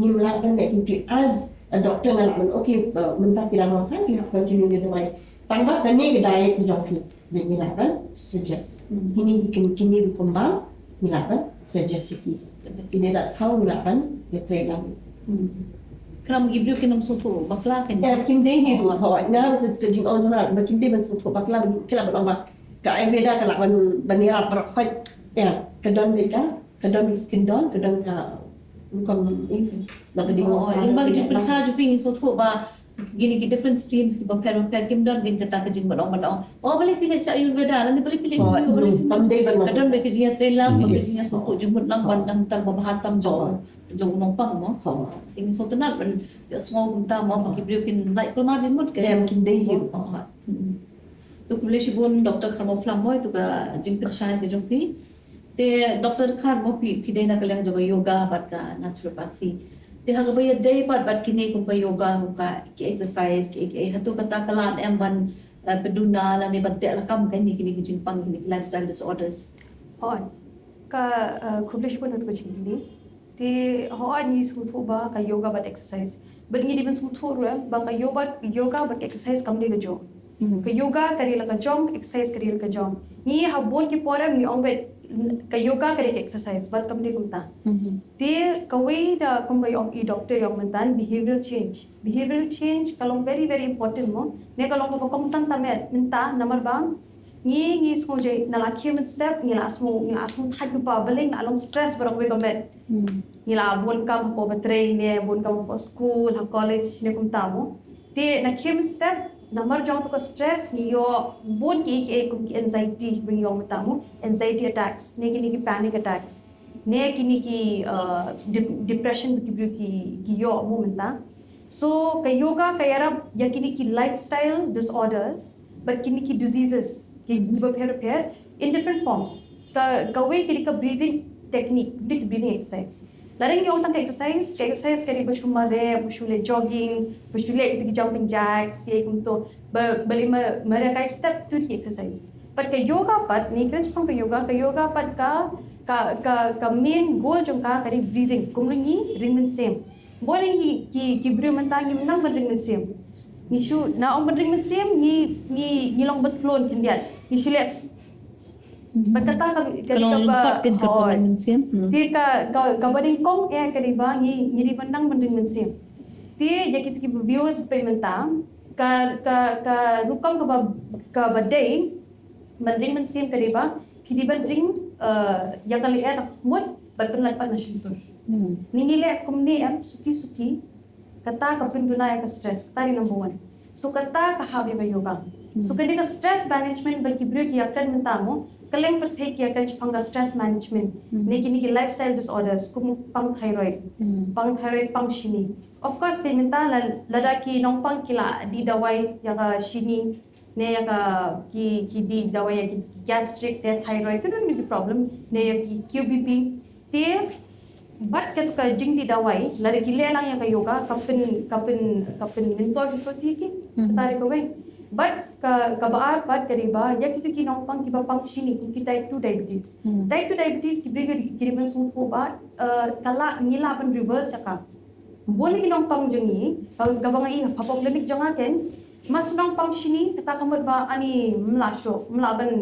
Ngim lah ban leh ki treat. As a doctor nga lah ban, okay, uh, mynta phi la nang phan, phi hap continue ne dawai. Tang ba kane ka diet ka jong phi, dei ngi lah ban suggest. Kine ki, kine ki rukom bam, ngi lah ban suggest ïa ki. Kine, that's how ngi lah ban ïatrei lang. Khnang ba ki briew kin ym sngewthuh bakla kan. Em, kim dei hi ruh, hooid, nga ruh ka jingong jong nga ba kim dei ban sngewthuh bakla, ba ki lah ban ong ba ka Ayurveda ka lah ban, ban ïarap baroh, hooid. Em, ka don beit ka, ka don beit ki kyndon, ka don ka rukom, eh, na ka dei. Hooid, lyngba ka jingpyrkhat jong phi ngi sngewthuh ba kine ki different streams kiba pher bapher kim don kata ka jingmut ong ban ong, oh, balei phi leit sha Ayurveda, lane balei phi leit, hooid, no, kam dei ban ong. Ka don beit ka jingïatrei lang, ka jingïasngewthuh jingmut lang ban dang tam ba bha tam jong, jong u nongpang mo. Te ngi sngewtynnat ban ïasngew kumta mo ba ki briew kin lait kulmar jingmut ka. Em, kim dei hi. To khublei shibun Doctor Kharmawphlang mo, ïa tu ka jingpynshai ka jong phi. Te Doctor Kharmaw, phi, phi dei na ka liang jong ka yoga bad ka naturopathy. Te ha kaba ïadei pat bad kine kum ka yoga, kum ka, ki exercise, ki, ki, hato kata ka lah em ban, eh, pynduna lane ban teh lakam kine, kine ki jingpang, kine ki lifestyle disorders? Hooid. Ka, eh, khublei shibun ïa tu ka jingkylli. Te hooid ngi sngewthuh ba ka yoga bad exercise. Bad ngi dei ban sngewthuh ruh em ba ka yoga, yoga bad ka exercise kam dei la ka jong. Ka yoga ka dei la ka jong, ka exercise ka dei la ka jong. Ngi ha bun ki por em ngi ong ba ka yoga ka dei ka exercise, bad kam dei kumta. Te kawei da kumba ong i doctor ong mynta, behavioral change. Behavioral change ka long very, very important mo. Ne ka long kaba kongsan tam eh mynta namar ba ngi, ngi sngew jai na la khie mynstep, ngi la sngew, ngi la sngew thait lypa, balei ngi la long stress baroh kawei ka met. Ngi la bun kam hapoh ba trei ne, bun kam hapoh school, ha college ne kumta mo. Te na khie mynstep, namar jong tu ka stress, ngi ïoh bun ki, ki, ki, ki anxiety, ba ngi ong mynta mo, anxiety attacks, ne kine ki panic attacks. Ne kine ki, uh, dep-, depression ki briew ki, ki ïoh mo mynta. So ka yoga ka ïarap ïa kine ki lifestyle disorders, bad kine ki diseases ki, kiba pher pher in different forms. Ka, kawei ka dei ka breathing technique, dei ka breathing exercise. Lada ngi ong tang ka exercise, ka exercise ka dei ba shu mareh, ba shu leh jogging, ba shu leh ki jumping jacks, ïa kumto. Ba, balei ma, mareh kai step tu ki exercise. Pat ka yoga pat, ngi kren shaphang ka yoga, ka yoga pat ka, ka, ka, ka main goal jong ka ka dei breathing. Kumno ngi ring mynsiem. Bun ngi ki, ki briew mynta ngim nang ban ring mynsiem. Ngi shu, na ong ban ring mynsiem, ngi, ngi, ngi long bad tlot khyndiat. Ngi shu leh. Bad kata ka, ka, ka long ka ba, lyngkot kan ka hoi. Ring mynsiem. Hmm. Te ka, ka, ka ba nyngkong eh ka dei ba ngi, ngi dei ban nang ban ring mynsiem. Te ïa kito ki viewers ba peit mynta, ka, ka, ka rukom ka ba, ka ba dei, ban ring mynsiem ka dei ba, phi dei ban ring, eh, ïa ka lyer na khmut, bad pynlait pat na shyntur. Hmm. Ngi ngi leh kumne em, suki suki, kata ka pynduna ïa ka stress, kata dei number one. So kata ka hap ïa ka yoga. Hmm. So kane ka stress management ba ki briew ki ïa kren mynta mo, kylleng pyrthei ki ïa kren shaphang ka stress management. Hmm. Ne kine ki lifestyle disorders, kum pang thyroid, Hmm. pang thyroid, pang shini. Of course, peit mynta la, lada ki nongpang ki la die dawai ïa ka shini, ne ïa ka ki, ki die dawai ïa ki gastric, ne thyroid, kino kino ki problem, ne ïa ki Q B P. Te, bad kato ka jingdie dawai, lada ki leh lang ïa ka yoga, ka pyn, ka pyn, ka pynmyntoi shuh shuh ïa ki, Hmm. kata dei kawei. Bad ka, ka ba ar pat ka dei ba, ïa kito ki nongpang ki ba pang shini, kum ki type two diabetes. Hmm. Type two diabetes ki briew ki dei ban sngewthuh ba, eh, ka lah, ngi lah ban reverse ïa ka. Bun ki nongpang jong ngi, ka, ka ba nga ïohi hapoh clinic jong nga ken, ma shu nongpang shini, kata ka mut ba ani ym lah shuh, ym lah ban,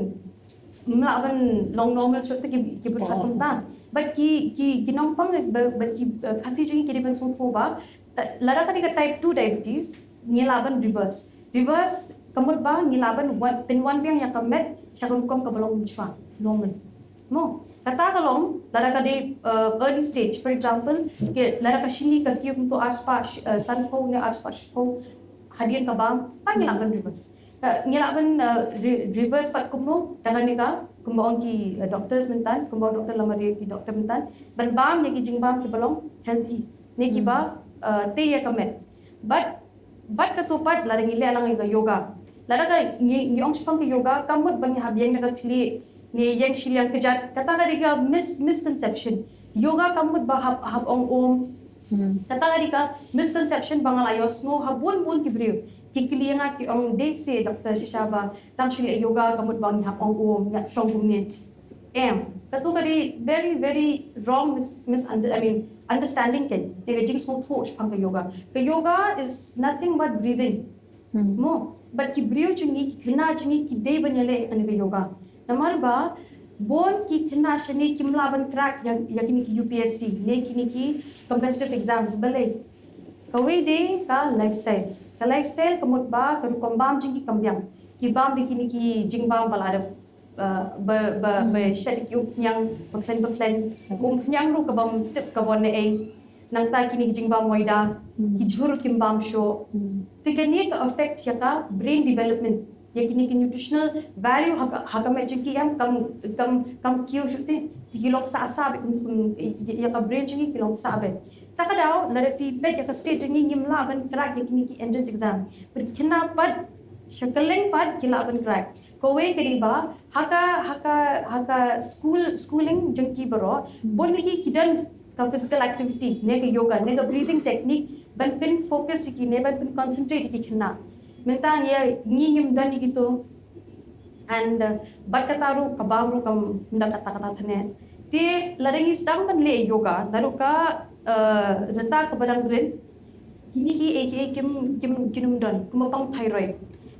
ym lah ban long normal shuh te ki, ki pyrkhat Oh. kumta. Bad ki, ki, ki nongpang, bad, bad ki, eh, Khasi jong ngi ki dei ban sngewthuh ba, eh, lada ka dei ka type two diabetes, ngi lah ban reverse. Reverse, ka mut ba ngi lah ban wan, pynwan biang ïa ka met sha ka rukom ka ba long mynshwa, normal. Mo, kata ka long, lada ka dei, eh, early stage, for example, ke lada ka shini ka kiew kumto arspah, eh, sanphew ne arspah shiphew, hadien ka bam, ta ngi lah ban reverse. Ka, ngi lah ban, eh, re-, reverse pat kumno, da kane ka, kumba ong ki, eh, doctors mynta, kumba ong Doctor Lamare ki doctor mynta, ban bam ïa ki jingbam ki ba long healthy, ne ki ba, Hmm. eh, tei ïa ka met. Bad, bad kato pat lada ngi leh lang ïa ka yoga. Lada ka ngi, ngi ong shaphang ka yoga, ka mut ba ngi hap ïeng da ka khlieh, ngi ïeng shiliang kjat. Kata ka dei ka mis-, misconception. Yoga ka mut ba hap, hap ong om. Hmm. Kata ka dei ka misconception ba nga la ïohsngew ha bun bun ki briew. Ki kylli ïa nga ki ong dei se doctor shisha ba tang shu leh yoga ka mut ba ngi hap ong om, ngi hap shong kumne. Em, kato ka dei very, very wrong mis-, misunder-, I mean, understanding kan. Ïa ka jingsngewthuh shaphang ka yoga. Ka yoga is nothing but breathing. Hmm. Mo, bad ki briew jong ngi, ki khynnah jong ngi, ki dei ban ïaleh ïa kane ka yoga. Namar ba, bun ki khynnah shane kim lah ban crack ïa, ïa kine ki U P S C, ne kine ki competitive exams, balei. Kawei de ka lifestyle. Ka lifestyle ka mut ba, ka rukom bam jong ki kam biang. Ki bam de kine ki jingbam ba la dep, uh, ba, ba, Hmm. ba shet ki umphniang, ba khlaiñ, ba khlaiñ. Ka umphniang ruh ka bym tip ka bun ne ei. Nangta kine ki jingbam moida, Hmm. ki jhur kim bam shuh. Hmm. Te kane ka affect ïa ka brain development. Ïa kine ki nutritional value ha ka, ha ka met jong ki em kam, kam, kam kiew shuh te. Te ki long sah sah beit kum, kum, ïa, ïa ka brain jong ki ki long sah beit. Ta ka daw, lada phi peit ïa ka state jong ngi ngim lah ban crack ïa kine ki entrance exam. Bad ki khynnah pat, sha kylleng pat ki lah ban crack. Kawei ka dei ba, ha ka, ha ka, ha ka school, schooling jong ki baroh, Hmm. bun ki ki don ka physical activity, ne ka yoga, ne ka breathing technique, ban pyn focus ïa ki, ne ban pyn concentrate ïa ki khynnah. Mynta ngi, ngi ngim don ïa kito. And, uh, bad kata ruh, ka bam ruh kam da kata kata thane. Te, lada ngi sdang ban leh yoga, naduh ka, uh, rta ka ba dang rit, kine ki ei ki ei kim, kim, kim don, kumba pang thyroid.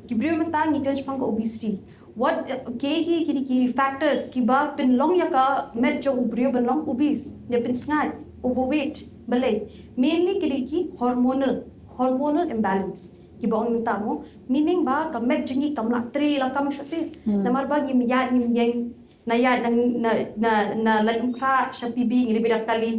Ki briew mynta ngi kren shaphang ka obesity. What, eh, ki, ki, ki, ki factors, ki ba pynlong ïa ka met jong u briew ban long obese, ne pynsngaid, overweight, balei. Mainly ki dei ki hormonal, hormonal imbalance. Ki ba ong mynta mo, meaning ba ka met jong ngi kam lah trei la kam shuh te. Hmm. Namar ba ngim ïaid ngim ïeng, na ïaid na, na, na, na lait umkhrah sha P B ngi leit beit da ka kali.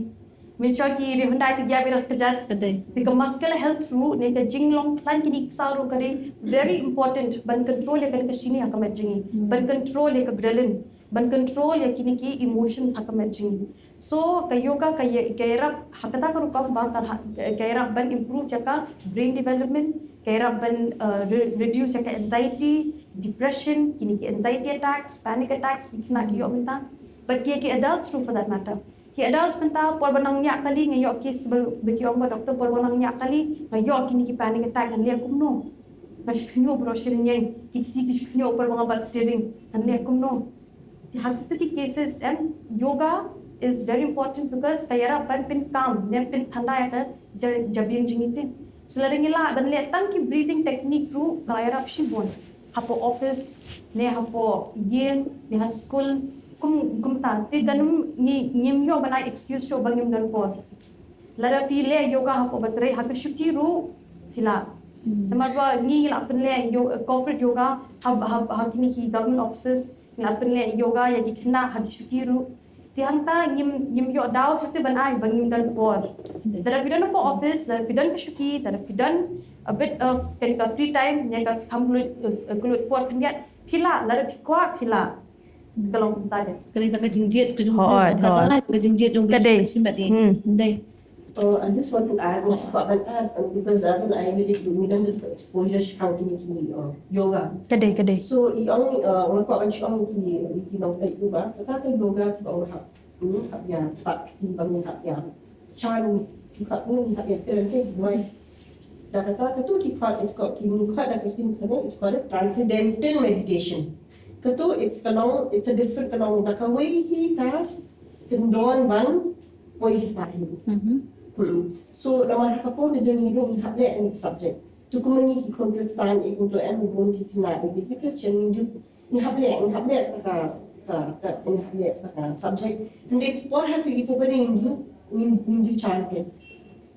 Mynshuwa ki ri hyndai te ïa beit da ka kjat. Ka dei. Te ka muscular health ruh ne ka jinglong khlaiñ kine ki ksaw ruh ka dei very important ban control ïa kane ka shini ha ka met jong ngi. Hmm. Ban control ïa ka ghrelin. Ban control ïa kine ki emotions ha ka met jong ngi. So, ka yoga ka ïa, ka ïarap, ha kata ka rukom ba, ka ha, ka ïarap ban improve ïa ka brain development, ka ïarap ban, uh, re-, reduce ïa ka anxiety, depression, kine ki anxiety attacks, panic attacks, ki khynnah ki ïoh mynta. Bad ki, ki adults ruh for that matter. Ki adults mynta, por ba nang ñiah kali, nga ïoh case ba, ba ki ong ba doctor, por ba nang ñiah kali, nga ïoh kine ki panic attack, ngan leh kumno. Ka shñiuh baroh shi rynieng, ki kti ki shñiuh por ba nga bat steering. Ngan leh kumno? Te ha kitu ki cases em, yoga is very important because ka ïarap ban pynkalm ne pynthanda ïa ka ja-, jabieng jong ngi te. So lada ngi lah ban leh tang ki breathing technique ruh ka ïarap shibun. Hapoh office, ne hapoh ïing, ne ha school, kum, kumta. Te da ngim, ngi, ngim ïoh ban ai excuse shuh ba ngim don por. Lada phi leh yoga hapoh ba trei, ha ka shuki ruh phi lah. Namar ba ngi lah pynleh yo-, corporate yoga ha, ha, ha kine ki government offices, ngi lah pynleh yoga ïa ki khynnah ha ki shuki ruh. Te hangta ngim, ngim ïoh daw shuh te ban ai ba ngim don por. Lada phi don hapoh office, lada phi don ka shuki, lada phi don a bit of kane ka free time, ne ka kham kylluid, eh, kylluid por khyndiat, phi lah, lada phi kwah phi lah. Ka long kumta de. Ka dei tang ka jingjied ka jong Hooid, ka hooid. Ka dei ka jingjied jong Ka dei. Ka dei. Hmm. Dei. Oh, I just want to add, nga kwah ban add, um, because as an Ayurvedic, we don't get the exposure shang kine ki, uh, yoga. Ka dei, ka dei. So i ong, uh, nga kwah ban shu ong ki, ki nongpeit yoga, kata ka yoga kiba ong hap, hmm, hap ïa pat kti, ba ngi hap ïa chan, ki hap, hmm, hap ïa kren te, why? Da kata, katu ki khot, it's called, ki khot da ka ktien Phareng, it's called a transcendental meditation. Katu, it's ka long, it's a different ka long, da kawei hi ka kyndon ban poi ha ta hi. Mhm. Hmm. So namar ha ka por ka jong ngi ruh ngi hap leh kane ka subject. To kumne ngi ki khun Khristan, eh, kumto em, bun ki khynnah, eh, ki Christian, ngi ju, ngi hap leh, ngi hap leh ta ka, ta ka, ngi hap leh ta ka subject. Hynrei por ha tu i, kumne ngi ju, ngi, ngi ju chan te.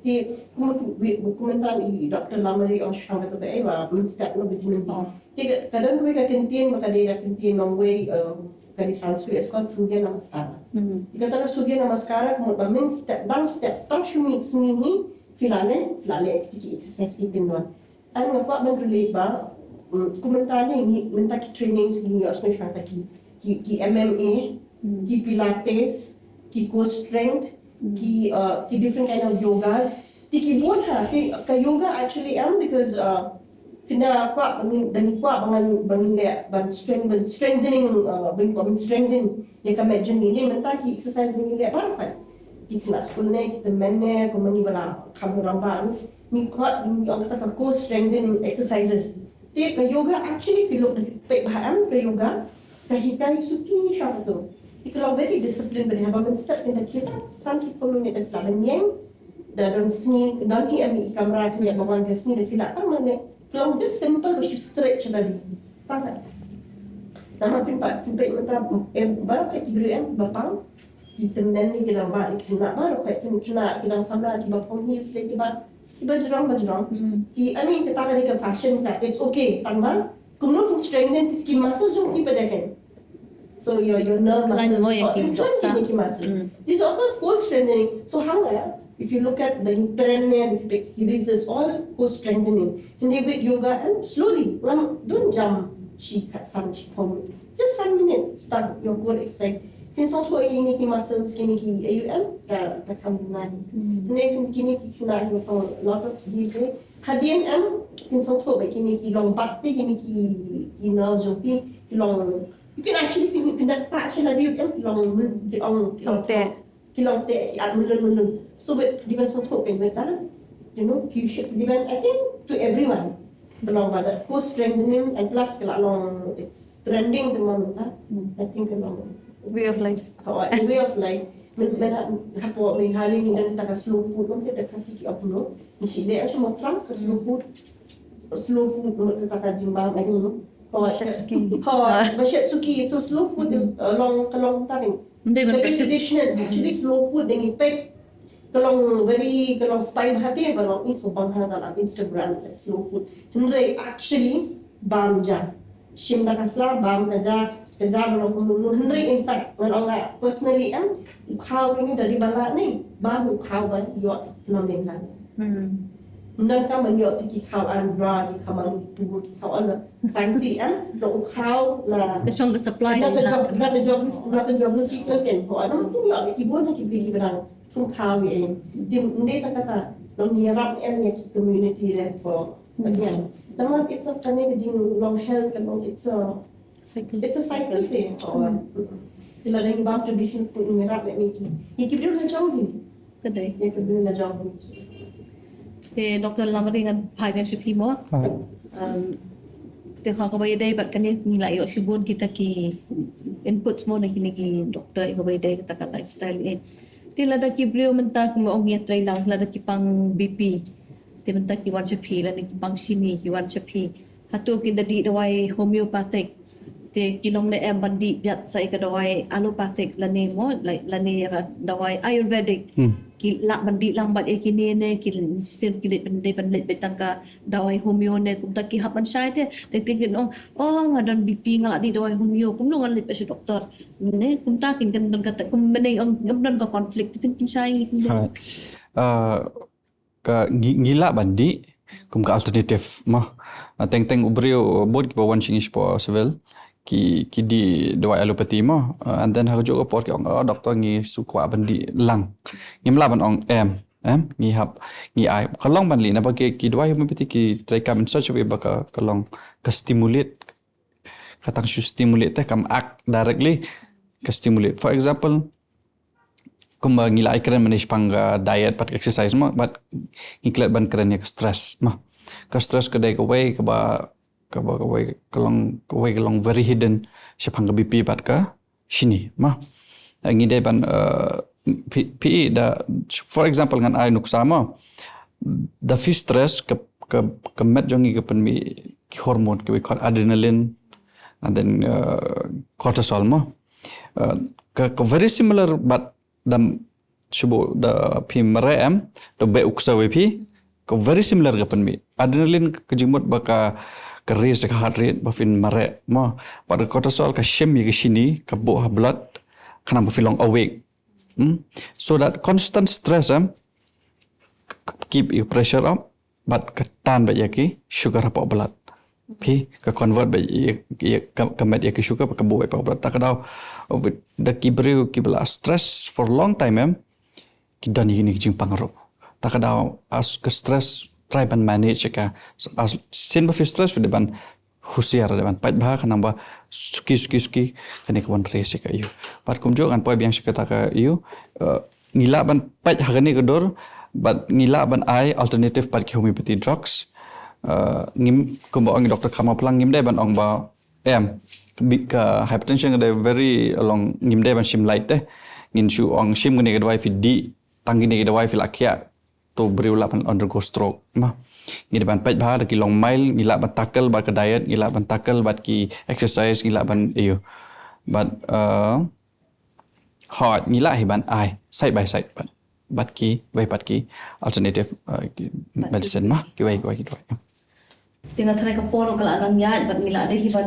Te kumne, kumne tang i Doctor Lamare ong shaphang kata ka, eh, ba mynstep na ba jingmyntoi. Te ka, ka don kawei ka kyntien ba ka dei ka kyntien nongwei, eh, ka dei Sanskrit, it's called Surya Namaskara. Hmm. Te kata ka Surya Namaskara ka mut ba mynstep, dang step, tang shu mih sngi hi, phi la leh, phi la leh ki exercise ki kyndon. Nga kwah ban relate ba, mm, kum mynta ne ngi, mynta ki trainings ngi ïohsngew shaphang ki, ki, ki M M A, Hmm. ki Pilates, ki core strength, Hmm. ki, uh, ki different kind of yogas. Te ki bun ha, te ka yoga actually em because, uh, kynda kwah ba ngin, da ngi kwah ba ngan, ba ngin leh ban strengthen, strengthening, uh, ba ngin kwah ban strengthen ïa ka met jong ngi ne, mynta ki exercise ba ngi leh baroh khoit. Ki khynnah skul ne, ki tymmen ne, kumba ngi ba la kham rangbah, ngi kwah, ngi ong kata ka core strengthening exercises. Te ka yoga actually phi look, phi peit bha em ka yoga, ka hikai suki sha katu. Te ka long very disciplined bad haba mynstep kynda kita, san shiphew minit da phi la ban ïeng, da don sngi, don hi em i kamra phi leh ba wan ka sngi da phi la tang mane. Ka long just simple ba shu stretch body. Tang ka. Namar phi peit, phi peit mynta, em, baroh khoit ki briew em ba pang, ki tymmen ne ki rangbah, ki khynnah baroh khoit, ki khynnah, ki dang samla, kiba phong heels, kiba, kiba jrong, ba jrong. Hmm. Ki, I mean, kata ka dei ka fashion ka, it's okay. Tang ba kumno phin strengthen ki muscle jong ki pat de. So your, your nerve Incline muscles mo ïa or ki incline jong ki muscle. Hmm. These are all called core strengthening. So hang, eh, if you look at the trend ne, if you take series, it's all core strengthening. Hynrei with yoga and slowly, ngam, don't jump shi khatsan shiphew. Just san minit, start your core exercise. Phin sngewthuh ïa kine ki muscles, kine ki A U M, ka, ka kham nai. Hmm. Hynrei phin kine ki khynnah, you know, a lot of these, eh. Hadien em, phin sngewthuh ba kine ki long bat te, kine ki, ki nerve jong ki, ki long, you can actually phin, phin da pat shi la dei em, ki long, ki long, ki long Long teh. Ki long teh, ki at mynlun mynlun. So, but given sngewthuh pynbeit ta, you know, you should, given, I think, to everyone. Ka long ba that core strengthening and plus ka la long, it's trending the moment, ah. Hmm. I think ka long Way of life. Oh, a way of life. Myn, myn ha, hapoh Meghalaya ngi don ta ka slow food, myn te da ka si ki opno. Ngi shi de asu mo tram ka slow food. Slow food, myn te ta ka jimbam, I don't know. Oh, Ba shet suki. Oh, ba shet suki. So slow food is, uh, long, ka long ta ni. Mdei ban Very ka shet. Traditional. Actually, slow food, then you pick ka long very, ka long style hate, ba long is bang ha ta la Instagram, that slow food. Hynrei actually, bam ja. Shim da ka sla, bam ka ja, ka ja ba long kumno, hynrei in fact, ngan ong nga personally em, u khaw ini da dei ba lah ne, bam u khaw ba ïoh na Meghalaya. Hmm. Nang ka man ïoh te ki khaw Andhra, ki khaw Manipur, ki khaw all the fancy em, na u khaw na Ka shong ka supply na ka na. Jog-, na ka jog-, na ka geographical ken ko, na ki ïoh ki bun ki bri ki brang. Kum khaw ïa, dim, nde ta kata, long ïarap em ïa ki community leh ko. Again, namar it's a, kane ka jinglong health, ka long, it's a, Cycle. It's a cycle thing. Oh, mm-mm. Te lada ngi bam traditional food ngi ïarap leh ïa ki. Ïa ki briew la jong hi. Ka dei. Ïa ki briew la jong hi. Te Doctor Lamare ngan phai biang sha phi mo. Ah. Um, te ha kaba ïadei bad kane ngi la ïoh shibun kita ki inputs mo na kine ki doktor ïa kaba ïadei kata ka lifestyle eh. Te lada ki briew mynta kumba ong ïa trei lang lada ki pang B P. Te mynta ki wan sha phi lada ki pang shini ki wan sha phi. Hato kin da dih dawai homeopathic. Te ki long ne em ban dih biat sa ïa ka dawai allopathic lane mo, like, lane ïa ka dawai ayurvedic. Hmm. Ki lah ban dih lang bad ïa kine ne ki sien ki leit ban dei ban leit beit tang ka dawai homeo ne kumta ki hap ban shai te. Te te kin ong, oh nga don B P nga lah dih dawai homeo kumno ngan leit beit sha doktor. Ne kumta kin kan don kata kum mynne ong ngam don ka conflict te kin shai ngi kin. Hai. Uh, ka ngi, ngi lah ban dih kum ka alternative mo. Uh, teng teng u briew, uh, bun kiba wan sha ngi shapoh civil ki ki dih dawai allopathy mo. Uh, and then ha kajuh ka por ki ong, oh doktor ngi shu kwah ban dih lang. Ngim lah ban ong em em ngi hap ngi ai ka long ban lih naba ki ki dawai homeopathy ki treikam in such a way ba ka ka long ka stimulate, ka tang shu stimulate te kam act directly, ka stimulate. For example, kumba ngi la ai kren mynne shaphang ka diet bad exercise mo, bad ngi klet ban kren ïa ka stress mo. Ka stress ka dei kawei kaba kaba kawei ka long kawei ka long very hidden shaphang ka B P bad ka shini mo. Eh, ngi dei ban, eh, phi, phi da, for example ngan ai nuksa mo. Da phi stress ka ka ka met jong ngi ka pynmih ki hormone kiwei called adrenaline and then, uh, cortisol mo. Uh, ka ka very similar bad da shu buh da phi mareh em, da beh u ksew ïa phi, ka very similar ka pynmih. Adrenaline ka jingmut ba ka ka raise ka heart rate ba phin mareh mo. Bad ka cortisol ka shim ïa ka shini ka buh ha blood khnang ba phi long awake. Hmm? So that constant stress em keep your pressure up bad ka tan beit ïa ki sugar hapoh blood. Phi ka convert beit ïa, ïa ka, ka met ïa ki sugar ba ka buh beit hapoh blood. Ta ka daw, uh, da ki briew kiba la stress for long time em ki don ïa kine ki jingpang ruh. Ta ka daw as ka stress try ban manage ïa ka, as sien ba phi stress phi dei ban husiar, dei ban peit bha khnang ba suki suki suki kane ka wan raise ïa ka ïa u. Bad kumjuh ngan poi biang sha kata ka ïa u, uh, ngi lah ban peit ha kane ka dur bad ngi lah ban ai alternative pat ki homeopathy drugs. Uh, ngim kumba ong i Doktor Kharmawphlang ngim dei ban ong ba em ka hypertension ka dei very long, ngim dei ban shim light te. Ngin shu ong shim kane ka dawai phi dih, tang kine ka dawai phi la khiah to briew lah ban undergo stroke mo. Ngi dei ban peit bha da ki long mild, ngi lah ban tackle bad ka diet, ngi lah ban tackle bad ki exercise, ngi lah ban ïa u. Bad, uh, hot ngi lah hi ban ai side by side bad bad kiwei pat ki alternative, uh, ki medicine mo, kiwei kiwei ki dawai. Te nga tharai ka por ka la nang ïaid bad ngi la dei hi ban,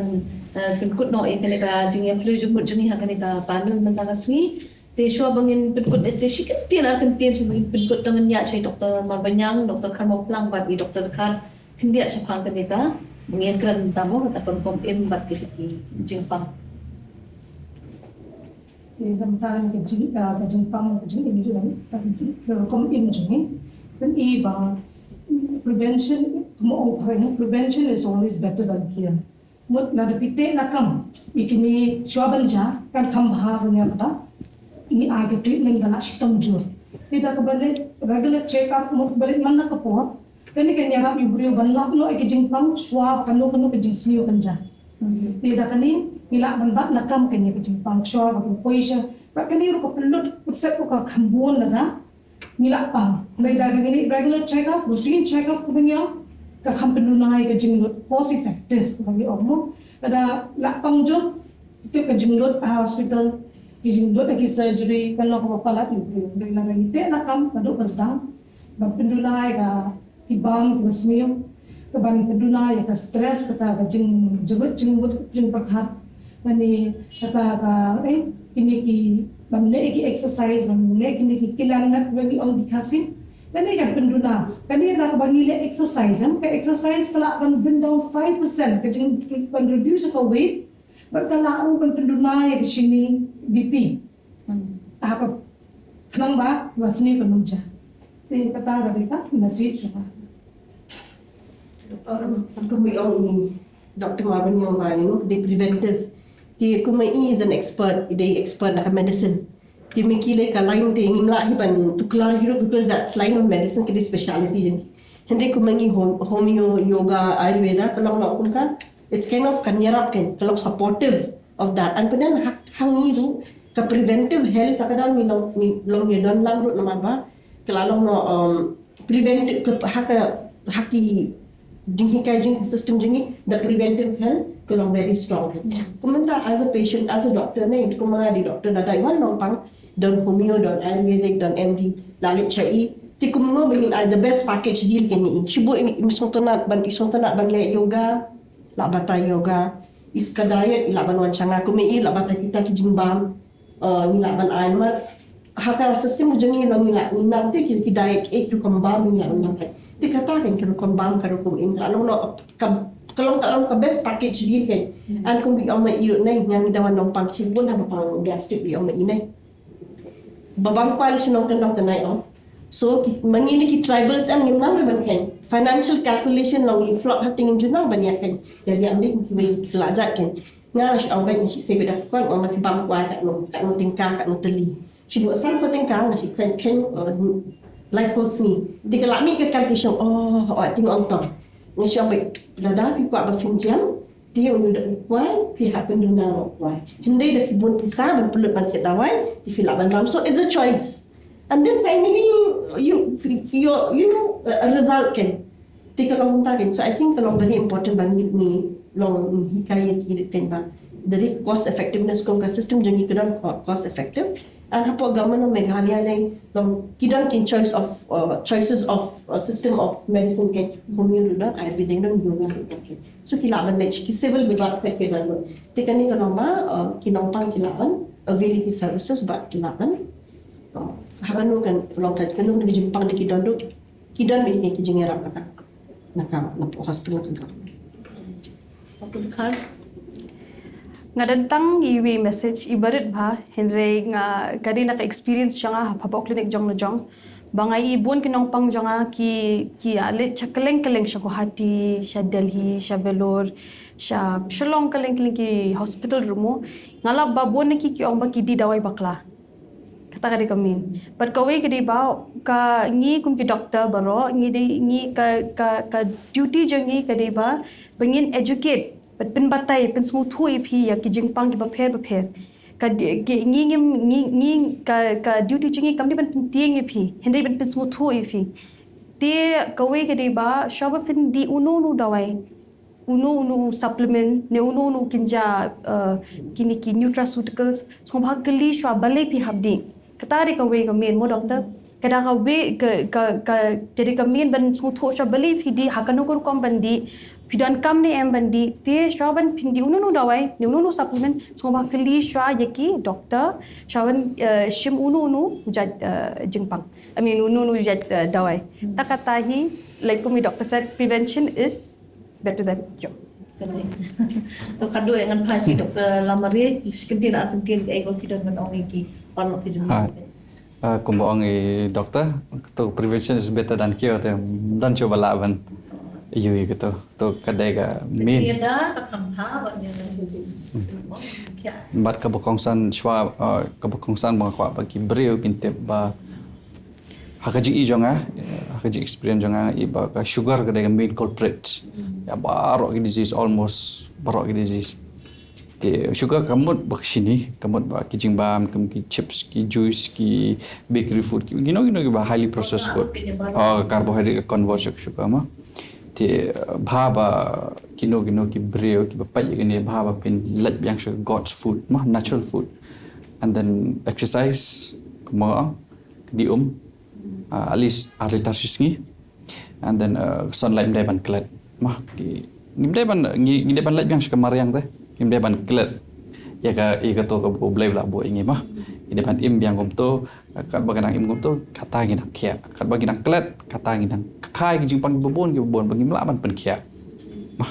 eh, pynkut noh ïa kane ka jingïaphylliew jingmut jong ngi ha kane ka panel mynta ka sngi. Te shuwa ba ngin pynkut, eh, sa shi kyntien ar kyntien shuwa ba ngin pynkut, to ngin ïaid sha i Doktor Marbaniang, Doktor Kharmawphlang bad i Doktor Dkhar khyndiat shaphang kane ka ba ngi ïakren mynta mo, kata ka rukom im bad kata ki jingpang. Te da mynta ka jing, ah, ka jingpang, ka jingim jong ngi, ka jing, ka rukom im jong ngi. Pyn-i ba prevention, kumba ong phareng, prevention is always better than cure. Mut lada phi teh lakam ïa kine shuwa ban jia, kan kham bha ruh ïa kata ngi ai ka treatment da la shitom jur. Te da kaba leit regular check up, mut ba leit man la ka por, kane kan ïarap ïa u briew ban lap noh ïa ka jingpang shuwa kano kano ka jingsniew kan jia. Te da kane ngi lah ban bat lakam kane ka jingpang shuwa ba kan poi sha. Bad kane ruh ka pynlut, ka set ruh ka kham bun lada ngi lah pang. Lada ngi leit regular check up, routine check up, kaba ngi ong, ka kham pynduna ïa ka jinglut, cost effective ba ngi ong mo. Lada lah pang jur, tip ka jinglut ha hospital, ka jinglut ha ki surgery kan long kaba palat ïa u briew. Lada ngi teh lakam naduh ba sdang ban pynduna ïa ka, ki bam kiba sniew, ka ban pynduna ïa ka stress, kata ka jingjyrwit jingmut jingpyrkhat. Lane kata ka, eh, kine ki ban leh ki exercise, ban leh kine ki kilan ngat ba ngi ong ki Khasi. Lane kan pynduna, kane da kaba ngi leh exercise, eh, ka exercise ka lah ban bring down five percent ka jing, ban reduce ka weight. Bad ka lah ruh ban pynduna ïa ka shini B P. Hmm. Ah, ka khnang ba, ba sniew kan ym jia. Te kata ka dei ka message jong nga. Um, kumba ong i Doktor Marbaniang ba, you know, the preventive. Te kumba i is an expert, i dei expert na ka medicine. Te mynta ka line te ngim lah hi ban tuklar hi ruh because that's line of medicine, ka dei specialty jong ki. Hynrei kumba ngi ho-, homeo, yoga, ayurveda, ka long noh kum ka, it's kind of kan ïarap kan, ka long supportive of that. And pynban ha, ha ngi ruh, ka preventive health, ka dang ngi long, ngi long ngi don lang ruh namar ba, ka la long noh, um, preventive, ka, ha ka, ha ki jinghikai jong ngi, system jong ngi, the preventive health, ka long very strong. Kumta as a patient, as a doctor, ne, kumba nga dei doctor, lada i wan Nongpang, don homeo, don ayurvedic, don M D, la leit sha i. Te kumno ba ngin ai the best package deal kein ïa i. Shu buh i, i sngewtynnat ban, i sngewtynnat ban leh yoga, lah batai yoga. I ka diet, i lah ban wan sha nga, kumne i lah batai kita ki jingbam. Uh, ngi lah ban ai namar ha ka system jong ngi long ngi lah, ngi nang te ki, ki diet, eh, ki rukom bam ngi lah ban nang te. Te kata kan ki rukom bam, ka rukom im, ka long, long, ka, ka long, ka long ka best package deal kan. And kumba i ong ma i ruh ne, nga ngi da wan Nongpang shibun haba pang gastric, i ong ma i ne. Ba bam kwai shnong kan dong tnai ong. So, ki, ma ngi ne ki tribals, em, ngim nang re ban kheiñ. Financial calculation long i flop ha, te ngim ju nang ban ïa kheiñ. Ïa, ïa, am dei ki wei ki la jait kan. Nga shu ong ban, shu save da kwai, ong ma shu bam kwai katno, katno tyngka, katno tylli. Shu buh san phew tyngka, nga shu kheiñ, kheiñ, uh, lai phew sngi. Te ka la mih ka calculation, oh, oh, te nga ong tong. Nga shu ong ban, lada phi kwah ba phim jem, te u da u kwai, phi hap pyndonkam u kwai. Hynrei da phi bun pisa ban pynlut ban thied dawai, te phi lah ban bam. So it's a choice. And then finally, you, you, you know, a result kan. Te ka long kumta kan. So I think ka long very important ba ngi, ngi long ngi hikai ïa ki rit kan ba. Dari cost effectiveness, kum ka system jong ngi ka don co-, cost effective. And hapoh government of Meghalaya lei long ki don ki choice of, uh, choices of, uh, system of medicine kan, homeo ruh don, ayurvedic don, yoga ruh don kan. So ki lah ban leit ki civil bad ki don. Te kane ka long ba, uh, ki Nongpang ki lah ban avail ki services bad ki lah ban, uh, ha kano kan long kan, kano kan ka jingpang da ki don ruh, ki don bad ki jingïarap na ka, na ka, na ka hospital ka government. Nga don tang iwei message ibarit bha, hynrei nga, ka dei na ka experience jong nga ha, hapoh clinic jong la jong. Ba nga i bun ki Nongpang jong nga ki, ki ïa leit sha kylleng kylleng, sha Guwahati, sha Delhi, sha Vellore, sha Shillong, kylleng kylleng ki hospital ruh mo. Nga lap ba bun na ki ki ong ba ki die dawai bakla. Kata ka dei ka main. But kawei ka dei ba ka ngi kum ki doctor baroh, ngi dei ngi ka, ka, ka duty jong ngi ka dei ba, ba ngin educate, bad pynbatai, pynsngewthuh ïa phi ïa ki jingpang kiba pher bapher. Ka dei, ki, ngi ngim, ngi, ngi, ka, ka duty jong ngi kam dei ban pyntieng ïa phi, hynrei ban pynsngewthuh ïa phi. Te kawei ka dei ba, shuwa ba phin die uno uno dawai, uno uno supplement, ne uno uno kynja, uh, kine ki nutraceuticals, sngewbha kylli shuwa balei phi hap die. Kata dei kawei ka main mo doctor. Ka da kawei ka, ka, ka, ka dei ka main ban sngewthuh shuwa balei phi die, ha kano ka rukom ban die, phi donkam ne em ban die, te shuwa ban phin die uno uno dawai, ne uno uno supplement, sngewbha kylli shuwa ïa ki doctor, shuwa ban, uh, shim uno uno jait, uh, jingpang. I mean, uno uno jait, uh, dawai. Ta kata hi, like kum i doctor said, prevention is better than cure. Kane. To khadduh ngan phai sha Doctor Lamare, shi kyntien ar kyntien kaei ba phi don ban ong ïa ki paralok ki jong ngi. Ah, kumba ong i doctor, to prevention is better than cure, te don shuh ba lah ban ïohi kato. To ka dei ka main. Ïa da ka kham bha ban ïa da. Bad kaba kongsan shuwa, ah, kaba kongsan ba nga kwah ba ki briew kin tip ba ha ka jing i jong nga, ha ka jing experience jong nga, i ba ka sugar ka dei ka main culprit ïa baroh ki disease, almost baroh ki disease. Te sugar ka mut ba ka shini, ka mut ba ki jingbam, kum ki chips, ki juice, ki bakery food, ki kino kino kiba highly processed food. Ha, ka carbohydrate ka convert sha sugar mo. Te bha ba kino kino ki briew kiba peit ïa kane, bha ba phin leit biang sha God's food mo, natural food. And then exercise, kumba nga ong, die um, ah, at least ar litar shi sngi. And then, uh, sunlight ym dei ban klet. Mo, ki, ngim dei ban, ngi, ngi dei ban leit biang sha ka mariang te. Ngim dei ban klet ïa ka, ïa kato kaba U Blei u la buh ïa ngi mo. Ngi dei ban im biang kumto, katba ngi dang im kumto, kata ngi dang khiah. Katba ngi dang klet, kata ngi dang kha ïa ki jingpang kiba bun, kiba bun, ba ngim lah ban pynkhiah. Mo,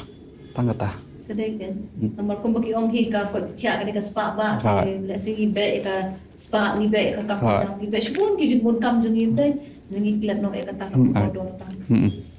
tang kata. Ka dei kan. Namar kumba ki ong hi ka koit khiah ka dei ka spah ba, lehse ngi beh ïa ka spah, ngi beh ïa ka kam ka jam, ngi beh shibun ki jingbun kam jong ngi, ym dei ngi klet noh ïa kata ka kordor tang.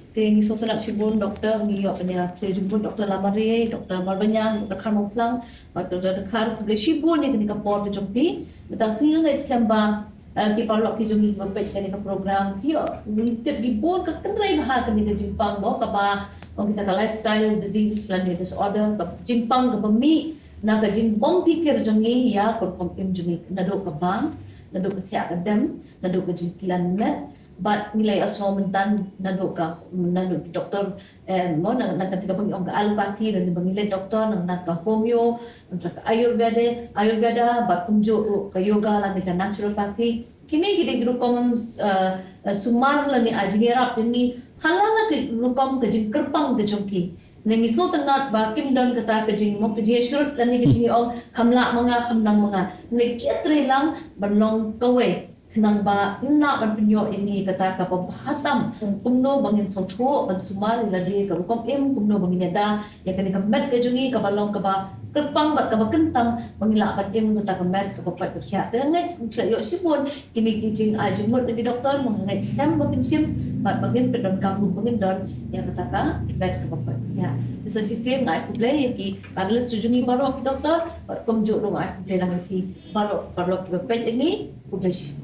Te ngi sngewtynnat shibun doctor, ngi ïoh ban ïa klet shibun, Doctor Lamare, Doctor Marbaniang, Doctor Kharmawphlang, Doctor Dkhar, khublei shibun ïa kane ka por ka jong phi. Mynta ka sngi nga ngeit skhem ba Uh, ki paralok ki jong ngi ba peit kane ka program, ki ïoh ngi tip ki bun ka kynrei bha kane ka jingpang mo, kaba ong kita ka lifestyle disease lane disorder, ka jingpang kaba mih na ka jingbym pyrkhat jong ngi ïa ka rukom im jong ngi, naduh ka bam, naduh ka thiah ka dem, naduh ka jingkylliang met, bad ngi la ïohsngew mynta naduh ka, naduh ki doktor, eh, mo, na, na kata kaba ngi ong ka allopathy, lane ba ngi leit doktor, na, na ka homeo, na ka ayurveda, ayurveda, bad kumjuh ruh ka yoga lane ka naturopathy. Kine ki dei ki rukom, eh, eh, sumar lane ai jingïarap ïa ngi ha la ka rukom ka jingkyrpang ka jong ki. Ne ngi sngewtynnat ba kim don kata ka jing, mo, ka jingïasyrut lane ka jingong kham lah ma nga, kham nang ma nga. Ne ki trei lang ban long kawei, khnang ba ngin lah ban pynïoh ïa ngi kata kaba bha tam. Kumno ba ngin sngewthuh ban sumar ïa lade ka rukom im, kumno ba ngin ïada ïa kane ka met ka jong ngi kaba long kaba kyrpang bad kaba kyntang, ba ngin lah ban im kata ka met kaba pait ba khiah. Te nga ngi la ïoh shibun kine ki jingai jingmut na ki doktor, ma nga ngeit skhem ba kin shim bad ba ngin pyndonkam ruh ba ngin don ïa kata ka met kaba pait ba khiah. Te sa shisien nga ai khublei ïa ki panelist jong ngi baroh ki doktor, bad kumjuh ruh nga ai khublei lang ïa phi baroh, paralok kiba peit ïa ngi, khublei shibun.